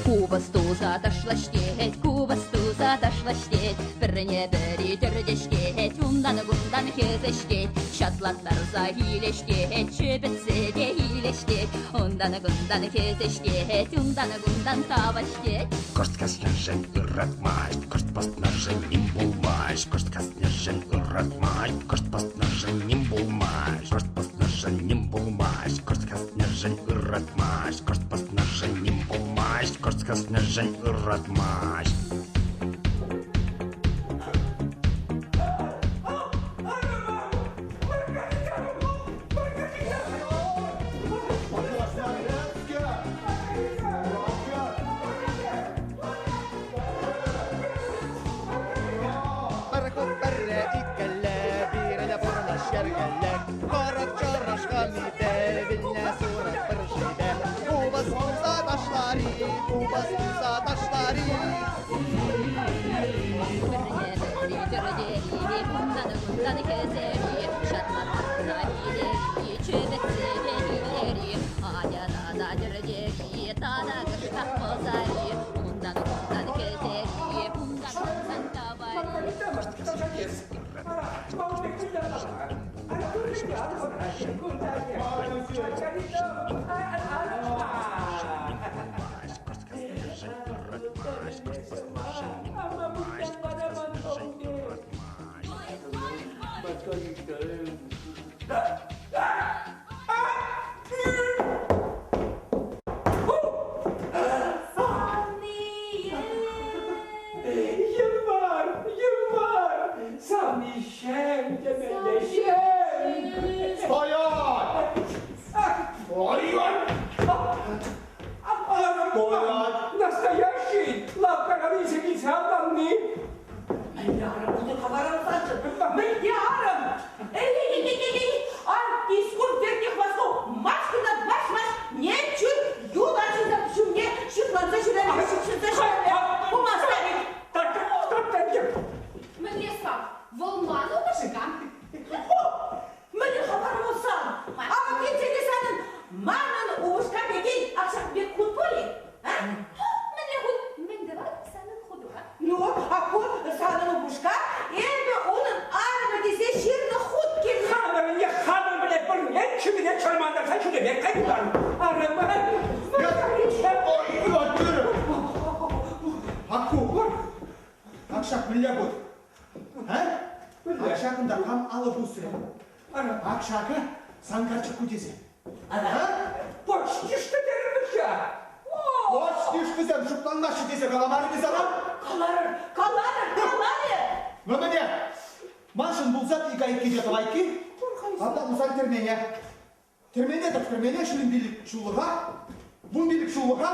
Купӑс туса ташлаҫ тет, купӑс туса ташлаҫ тет, пӗрне пӗри тӗртӗҫ тет, унтан-кунтан хӗсӗҫ тет, ҫатлаттарса илӗҫ тет, чӗпӗтсе те илӗҫ тет, унтан-кунтан хӗсӗҫ тет, унтан-кунтан тапаҫ тет. Кӑшт каснӑшӑн ыратмасть, кӑшт пӑснӑшӑн ним пулмасть, кӑшт каснӑшӑн ыратмасть, кӑшт пӑснӑшӑн ним пулмасть, кӑшт пӑснӑшӑн ним пулмасть, кӑшт каснӑшӑн ыратмасть, кӑшт пӑснӑшӑн ним пулмасть, кӑшт каснӑшӑн ыратмасть. Пӗр хут пӗрре иккӗлле пирӗн пурнӑҫ йӗркеллех. Кӑрӑк чӑрӑш хӑмипе вилнӗ сурӑх пыршипе. Купӑс туса ташлари, купӑс туса ташлари. Пӗрне пӗри тӗртери, кунтан-кунтан хӗсери, ҫатлаттарса илери, чӗпӗтсе те илери, атя тата тӗртери, тата кӑштах пӑсари, унтан-кунтан хӗсери, кунтан-кунтан тапари. Январь, январь, савнишем темелле, Стоять! Ой-ой! Настоящий! Лавка Рависа Мӗнле арӑм пулнӑ каларӑм саншӑн? Мӗнле арӑм? Эй-эй-эй-эй-эй! Артисткун верхних мозгов машкӑна маш-маш не чуть юлашӑнса ҫумне ҫыхланса ҫӳренӗ ҫыпҫӑнса ҫӳренӗ пулма старик. Мӗнле сан? Вӑл ман упӑшка. Мӗнле хабар пулсан? Авӑ килсе санӑн манӑн упӑшка текен акшак пек хут пур-и? А? Мӗнле хут? Мӗн тӑвать санӑн хутуха? Ну, а ку санӑн упӑшка эпӗ унӑн арӑмӗ тесе ҫырнӑ хут кирлӗ. Хамӑрне хамӑр пӗле пӗрне чӗмне чӑрмантарса ҫӳреме кайсан. Арӑмӗ Акку, акшак мӗнле хут? А? Акшакӑнта кам алӑ пусрӗ? Акшакӑ сан карчӑкку тесе. Почти что терӗмӗр-ха. Почти вӗсем шутланмаҫҫӗ тесе каламарӑм-и сана? Каларӑр, каларӑр, каларӗ! Ну мӗне? Маншӑн пулсан ик айкки те тӑвайкки, апла пулсан тӗрмене. Тӗрмене тӑк тӗрмене ҫирӗм пилӗк ҫуллӑха, 15 ҫуллӑха,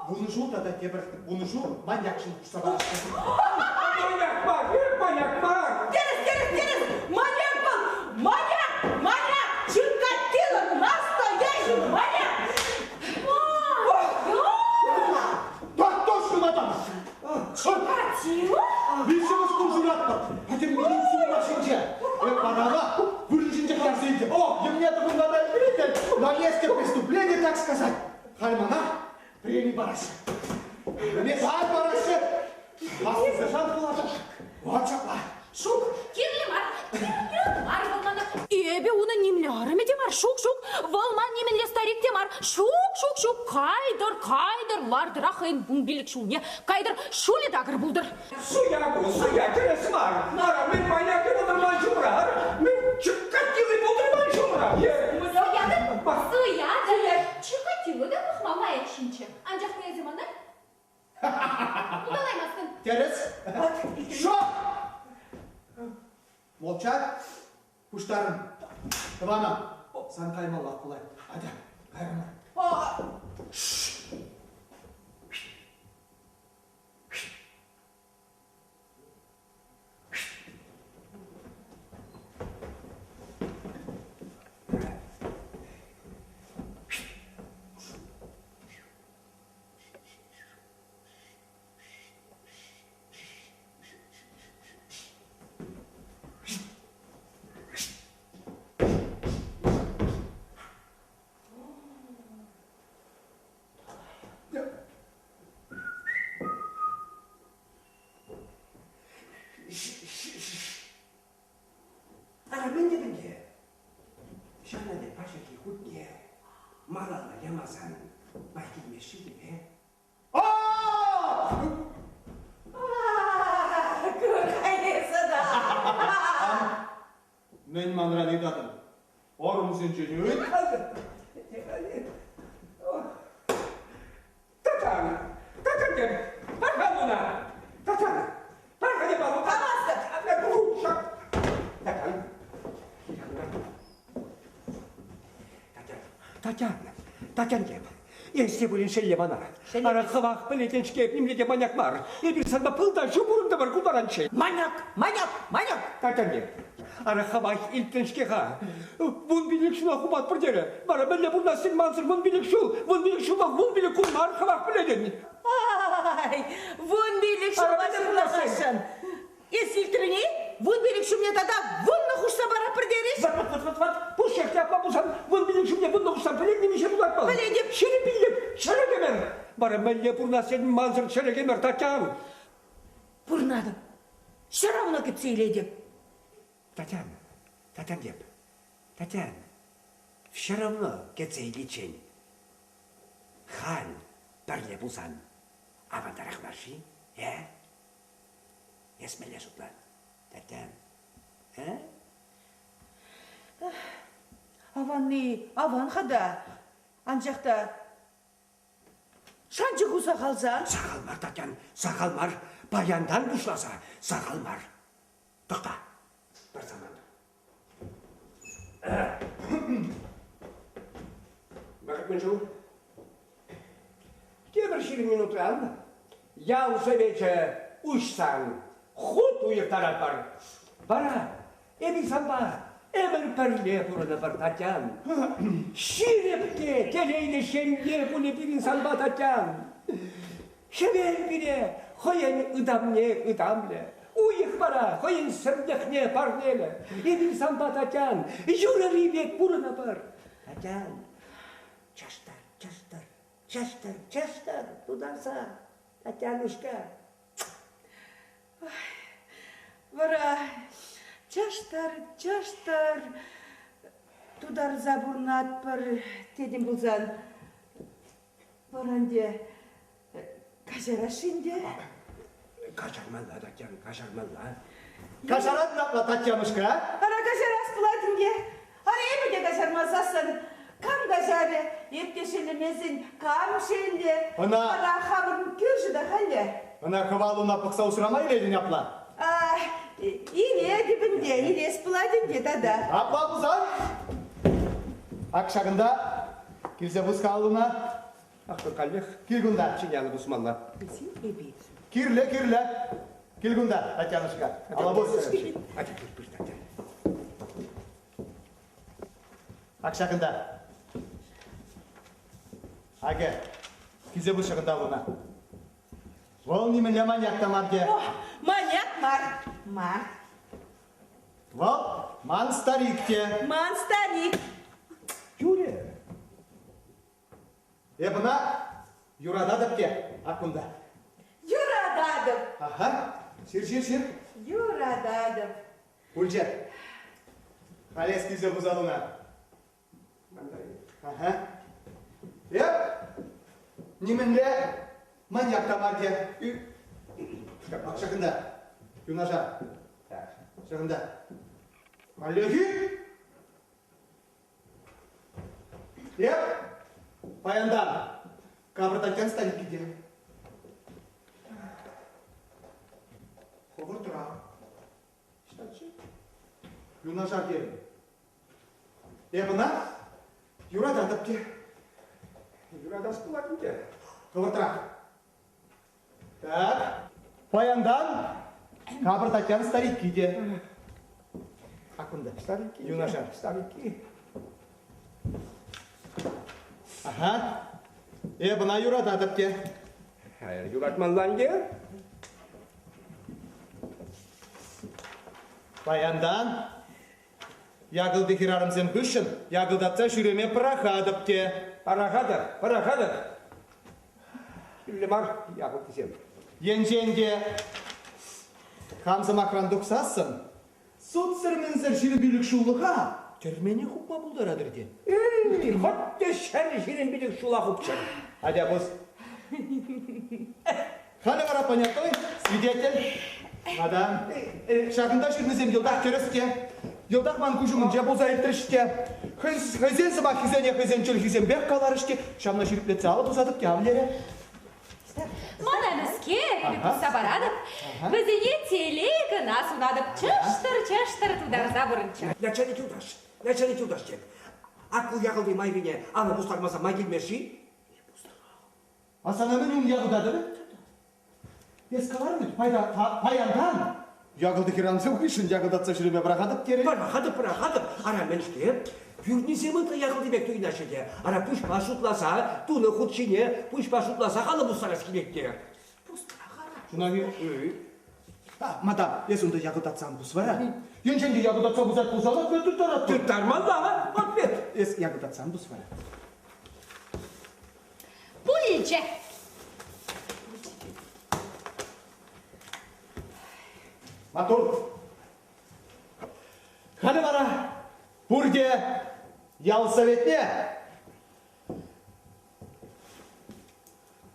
10 ҫул тата тепӗр 10 ҫул маньякшӑн хушса параҫҫӗ. Маньяк мар, маньяк мар! Тӗрӗс, тӗрӗс, тӗрӗс! Маньяк вӑл! Маньяк! Маньяк! Чикатило настоящий маньяк! Так точно, мадам! Чикатило? Виҫҫӗмӗш кун шыратпӑр. Пӗтӗм милици ура ҫинче. Эп парана вырӑн ҫинчех ярса илтӗм. Йӗмне тӑхӑнса илтӗм. На месте преступления, так сказать. Халь мана преми параҫҫӗ. Медаль параҫҫӗ. Аслӑ сержант пулатӑп. Вот ҫапла. Ҫук, кирлӗ мар, кирлӗ мар вӑл мана. Эпӗ унӑн нимле арӑмӗ те мар, ҫук, ҫук. Вӑл ман нимӗнле старик те мар. Ҫук, ҫук, ҫук. Кайтӑр, кайтӑр, лартӑрах хӑйӗн 15 ҫулне. Кайтӑр, ҫулӗ такӑр пултӑр. Суя ку, суя, тӗрӗс мар. Ара, мӗн маньякӗ пултӑрман ҫумра? Мӗн чикатило пултӑрман ҫумра? Суятӑн, суятӑн. Чикатило та пӑхма лайӑх ҫынччӗ. Анчах та эсӗ мана улталаймастӑн. Тӗрӗс. Шоп! Молчать. Пуҫтарӑн. Тӑванӑм, сан каймаллах пулать. Атя, кайрӑмӑр. Малалла ямасан май килмест-ши пире? Мӗн манран ыйтатӑн? Арӑмсенчен ыйт. Татьяна, Татьяна, пар-ха мана. Татьяна, пар-ха не палу. Татьяна, Татьяна, Татьяна, эс те пулин шелле мана. Ара хӑвах пӗлекен-ҫке нимле те маньяк мар. Эпир санпа пыл та ҫу пурӑнтӑмӑр ку таранччен. Маньяк, маньяк, маньяк! Татьяна, ара хӑвах илтрӗн-ҫке-ха. 15 ҫула хупатпӑр терӗ. Вара мӗнле пурӑнас мансӑр 15 ҫул, 15 ҫулпа 15 кун мар хӑвах пӗлетӗн. Ай, 15 ҫулпа ҫырлахасшӑн. Эс илтрӗн-и? 15 ҫумне тата вуннӑ хушса паратпӑр терӗҫ. Вӑт, вӑт, вӑт, вӑт, вӑт. Пушшех те апла пулсан 15 ҫумне вуннӑ хушсан пӗлетни миҫе пулать вӑл? Пӗлетӗп. 25, чӗрӗк ӗмӗр. Вара мӗнле пурӑнас тетӗн мансӑр чӗрӗк ӗмӗр, Татьян? Пурӑнатӑп. Все равно кӗтсе илетӗп. Татьяна, Татьян теп, Татьяна, все равно кӗтсе иличчен халь пӗрле пулсан авантарах мар-ши, э? Эс мӗнле шутлан, Татьяна, э? Аванни аван-ха та, анчах та шанчӑку сахалсан? Сахал мар, Татьяна, сахал мар. Паянтан пуҫласа сахал мар. Тӑхта, пӗр самант. Вӑхӑт мӗн чул? Тепӗр 20 минутран ял совечӗ уҫсан хут уйӑрттаратпӑр. Вара эпир санпа ӗмӗр пӗрле пурӑнӑпӑр, Татьян. Ҫирӗп те телейлӗ ҫемье пулӗ пирӗн санпа, Татьян. Хӗвел пире хӑйӗн ытамне ытамлӗ, уйӑх вара хӑйӗн сӗмлӗхне парнелӗ. Эпир санпа, Татьян, юрӑри пек пурӑнӑпӑр. Татьян, чаштар, чаштар, чаштар, чаштар тутарса, Татьянушка. Вара чаштар, чаштар тутарса пурӑнатпӑр тетӗн пулсан, Вара ӗнтӗ каҫарас-ши ӗнтӗ? Каҫармалла, Татьяна, каҫармалла. Каҫаратӑн апла, Татьянушка, а? Ара каҫарас пулать ӗнтӗ. Ара эпӗ те каҫармасассӑн кам каҫарӗ? Эп те шеллемесен кам шеллӗ? Ӑна... Ара хамӑрӑн кӳршӗ те халӗ. Ӑна хӑвалуна пӑхса усрама илетӗн апла? Илетӗп ӗнтӗ, илес пулать ӗнтӗ тата. Апла пулсан, ак ҫакӑнта Килсе пускаллӑна. Ах, каллех. Кил кунта. Чиняны пусмалла. Кирлӗ, кирлӗ. Кил кунта, Татьянушка. Алабос. Атя, пыр, пыр, Татьяна. Ак ҫакӑнта. Акӑ, килсе пус ҫакӑнта луна. Вӑл нимӗнле маньяк та мар те. Маньяк мар. Мар. Вӑл ман старик те. Ман старик. Юрӗ. Эп ӑна юрататӑп те, ак кунта. Юрататӑп. Аха. Ҫыр, ҫыр, ҫыр. Юрататӑп. Пулчӗ. Халь эс килсе пусан ӑна. Аха. Эп нимӗнле маньяк та мар те. Ак ҫакӑнта. Юнашар. Ҫакӑнта. Хальлӗхе Эп паянтан капӑртакан старик те. Хӑвӑртрах. Юнашар терӗм. Эп ӑна юрататӑп те. Юратас пулать ӗнтӗ. Хӑвӑртрах. Так, паянтан капӑр Татьяна старикки те. А кунта? Старикки. Юнашар. Старикки. Ага. Эп ӑна юрататӑп те. Юратмалла ӗнтӗ. Паянтан якӑлти хӗрарӑмсем хыҫҫӑн якӑлтатса ҫӳреме пӑрахатӑп те. Пӑрахатӑр, пӑрахатӑр. Кирлӗ мар якӑлтисем. Енчен те хам сӑмахран тухсассӑн, судсӑр-мӗнсӗр 25 ҫуллӑха. Тӗрмене хупма пултаратӑр те. Эй, хӑть те 125 ҫула хупчӑр. Атя пус. Халӗ вара понятой, свидетель. Мадам, ҫакӑнта ҫырнисем йӑлтах тӗрӗс те. Йӑлтах ман куҫ умӗнче пулса иртрӗҫ те. Хӑйсен сӑмаххисене хӑйсен чӗлхисемпех каларӗҫ те, ҫавна ҫирӗплетсе алӑ пусатӑп те авлерӗ. Мана мӗскер, эпӗ пусса паратӑп. Вӗсене телей кӑна сунатӑп. Чӑштӑр-чӑштӑр тутарса пурӑнччӑр. Начальник юлташ, начальник юлташ тет. Ак ку якӑлти майрине алӑ пустармаса май килмест-ши? А сана мӗн ун якӑлтатӑр? Эс каларӑн вӗт, паянтан якӑлти хӗрарӑмсем хыҫҫӑн якӑлтатса ҫӳреме пӑрахатӑп терӗн. Пӑрахатӑп, пӑрахатӑп. Ара, мӗн-ҫке? Пӳрнисем ытла якӑлти пек туйӑнаҫҫӗ те. Ара, пуҫпа шутласа, тунӑ хут ҫине пуҫпа шутласа алӑ пустарас килет те. Пустарах ара. Чуна-и? Мадам, эс унта якӑлтатса ан пус вара. Енчен те якӑлтатса пусать пулсан ответ тыттаратпӑр. Тыттармалла, ответ. Эс якӑлтатса ан пус вара. Пулчӗ. Маттур. Халӗ вара пурте ял советне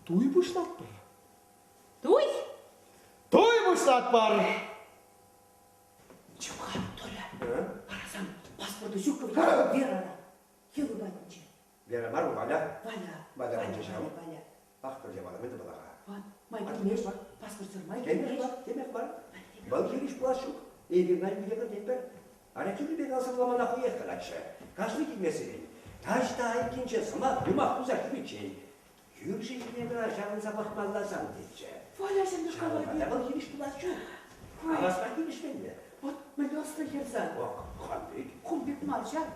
туй пуҫлатпӑр. Туй? Туй пуҫлатпӑр. Чим-ха, Толя, парасам паспорту ҫук Вера, йӑлӑ патӗнче. Вера мар, Валя. Валя. Валя патӗнче ҫав. Валя. Ах, пӗрле мана мӗн тумалла-ха? Май килмест, паспортсӑр май килмест. Темех мар. Вӑл хирӗҫ пулас ҫук. Эпир киле кӗртетпӗр. Ара тӳрӗ пек асӑрламана хӑех калатчӗ. Кашни килмесерен таҫта айккинче сӑмах-юмах туса ҫӳриччен кӳршӗ ҫине кӑна ҫаврӑнса пӑхмалла сан тетчӗ. Валя ҫамрӑккалла. Валя вӑл хирӗҫ пулас ҫук. Калаҫма килӗшмелле. Вот мӗнле ӑслӑ хӗр сан. Ох, хан пек. Хум пек мар ҫав.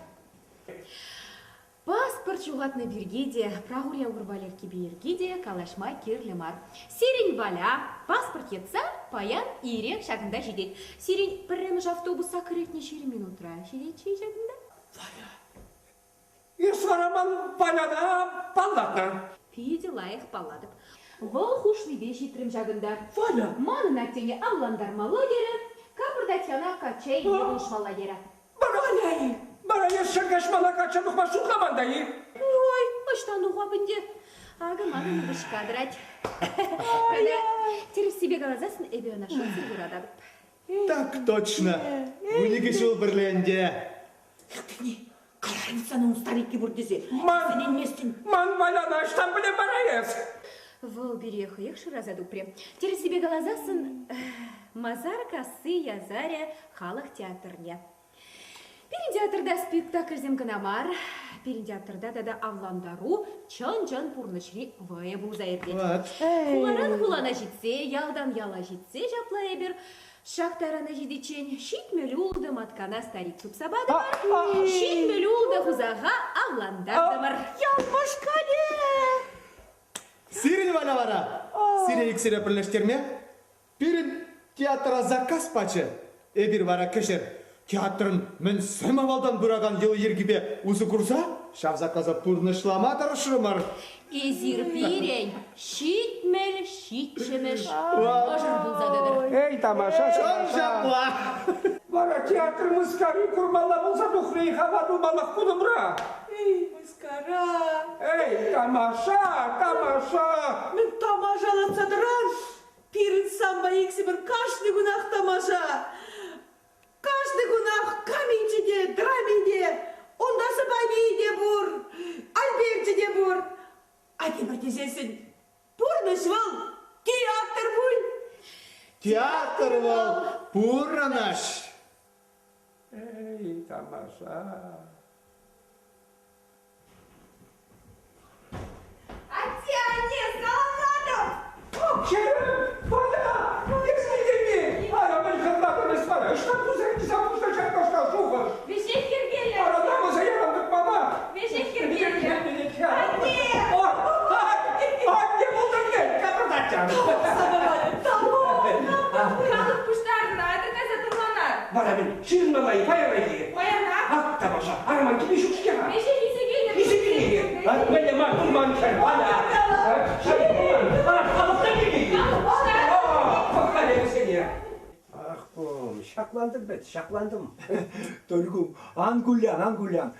Паспорт ҫухатнӑ пирки те, Прахурья Урвалевки пирки те калаҫма кирлӗ мар. Сирӗн Валя паспорт йӑтса паян ирех ҫакӑнта ҫитет. Сирӗн пӗрремӗш автобуса кӗретнӗ 20 минутра ҫитет-ши ҫакӑнта? Валя, эс вара ман Валяна паллатнӑ. Питӗ лайӑх паллатӑп. Вӑл хушнипе ҫитрӗм ҫакӑнта. Валя! Манӑн аттене авлантармалла терӗ, капӑр Татьяна качча илме пулӑшмалла терӗ. Вара, вара эс ҫӗр каҫмалла качча тухма шутламан та-и? Ой, ӑҫтан тухап ӗнтӗ? Акӑ манӑн упӑшка тӑрать. Тата тӗрӗссипе каласассӑн эпӗ ӑна шутсӑр юрататӑп. Так точно. 12 ҫул пӗрле ӗнтӗ. Илтӗн-и? Каларӑм сана ун старикки пур тесе. Ман, Ӗненместӗн. ман Валяна ӑҫтан пӗле вара эс? Вӑл пире хӑех шыраса тупрӗ. Тӗрӗссипе каласассӑн, Масар касси ясарӗ халӑх театрне. Пирӗн театрта спектакльсем кӑна мар, пирӗн театрта тата авлантару чӑн-чӑн пурнӑҫри вӑйӑ пулса иртет. Хуларан хулана ҫитсе, ялтан яла ҫитсе ҫапла эпир ҫак тарана ҫитиччен 76 маткана старик тупса патӑмӑр, 76 хусаха авлантартӑмӑр. Ялмӑшкале! Сирӗн вара вара, сире иксӗре пӗрлештерме Пирӗн театра заказ пачӗ. Эпир вара кӗҫӗр театрӑн мӗн сӗм авалтан пыракан йӑли-йӗркипе усӑ курса ҫав заказа пурнӑҫлама тӑрӑшрӑмӑр. Эсир пирӗн 77-мӗш мӑшӑр пулса тӑтӑр. Эй, тамаша, Чӑн ҫапла. Вара театр мыскари курмалла пулса тухрӗ-и-ха ватӑлмалӑх кунӑмра? Эй, мыскара! Эй, тамаша, тамаша! Мӗн тамашалатса тӑран? Пирӗн санпа иксӗмӗр кашни кунах тамаша. Кашни кунах каминче те, драми те, унта сӑпани те пур, Альберчӗ те пур. А тепӗр тесессӗн пурнӑҫ вӑл театр пуль. Театр вӑл пурнӑҫ. Эй, тамаша. Атте-анне, саламлатӑп! Хӗрӗм, Валя, эс килтӗн-и? Ара, мӗн хӑтлатӑн эс мана? Ӑҫтан туса килсе пуҫна ҫакнашкал шухӑш? Веҫех йӗркеллӗ. Ара, намӑса ярам тӑк мана. Веҫех йӗркеллӗ. Анне! Анне пултӑр капӑртатчан. Халӑх пуҫтарнӑ, айтӑр кайса тӑрланар. Вара мӗн, ҫырӑнмалла-и, паян-и? Паянах. Ах, тамаша, арман киле ҫук-ҫке-ха. Веҫех илсе килнӗ. Илсе килнӗ-и? Мӗнле мар турман хӗр, Валя. Ара, халӑх та килнӗ-и? Пӑх-ха вӗсене. Ах, кум, ҫак. Ҫаклантӑм вӗт, ҫаклантӑм. Толькум, ан кулян, ан кулян.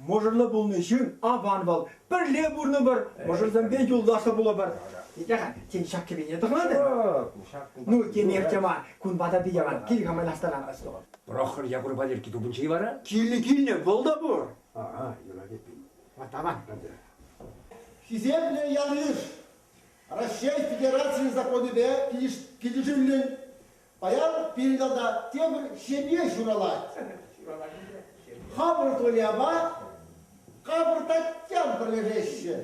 Мӑшӑрлӑ пулнӑ ҫын аван вӑл. Пӗрле пурӑнӑпӑр, мӑшӑрсемпе юлташлӑ пулӑпӑр. Итля-ха, тен ҫак кӗпене тӑхӑнатӑн? Ну, темех те мар, кунпа та питӗ аван. Кил-ха майлаштарам. Прохор Якур Валерки тупӑнчӗ-и вара? Килнӗ, килнӗ, вӑл та пур. Ага, юрать эппин. Вот аван. Хисеплӗ ял-йыш, Раҫҫей Федерацийӗн законӗпе килӗшӳллӗн паян пирӗн ялта тепӗр ҫемье ҫуралать. Хамӑр Толяпа Капӑр Татьян пӗрлешеҫҫӗ.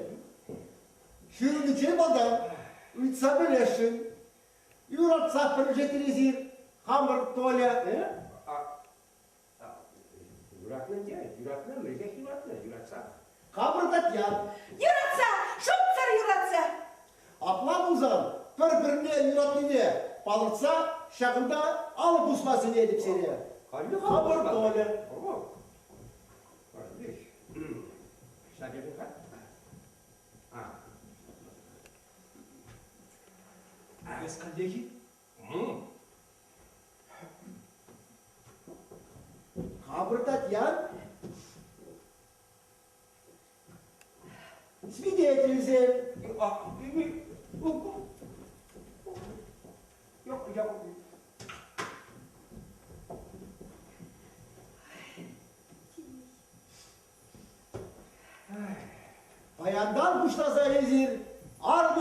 Ҫырӑниччен малтан ыйтса пӗлесшӗн. Юратса пӗрлешетӗр эсир, хамӑр Толя. Юратнӑ ӗнтӗ, юратнӑ, мӗнлех юратнӑ, юратса. Капӑр Татьян. Юратса, шутсӑр юратса. Апла пулсан пӗр-пӗрне юратнине палӑртса ҫакӑнта алӑ пусма сӗнетӗп сире. Капӑр Толя. Эс каллех-и? Капӑр Татьян свидетельсем. Паянтан пуҫласа эсир ар.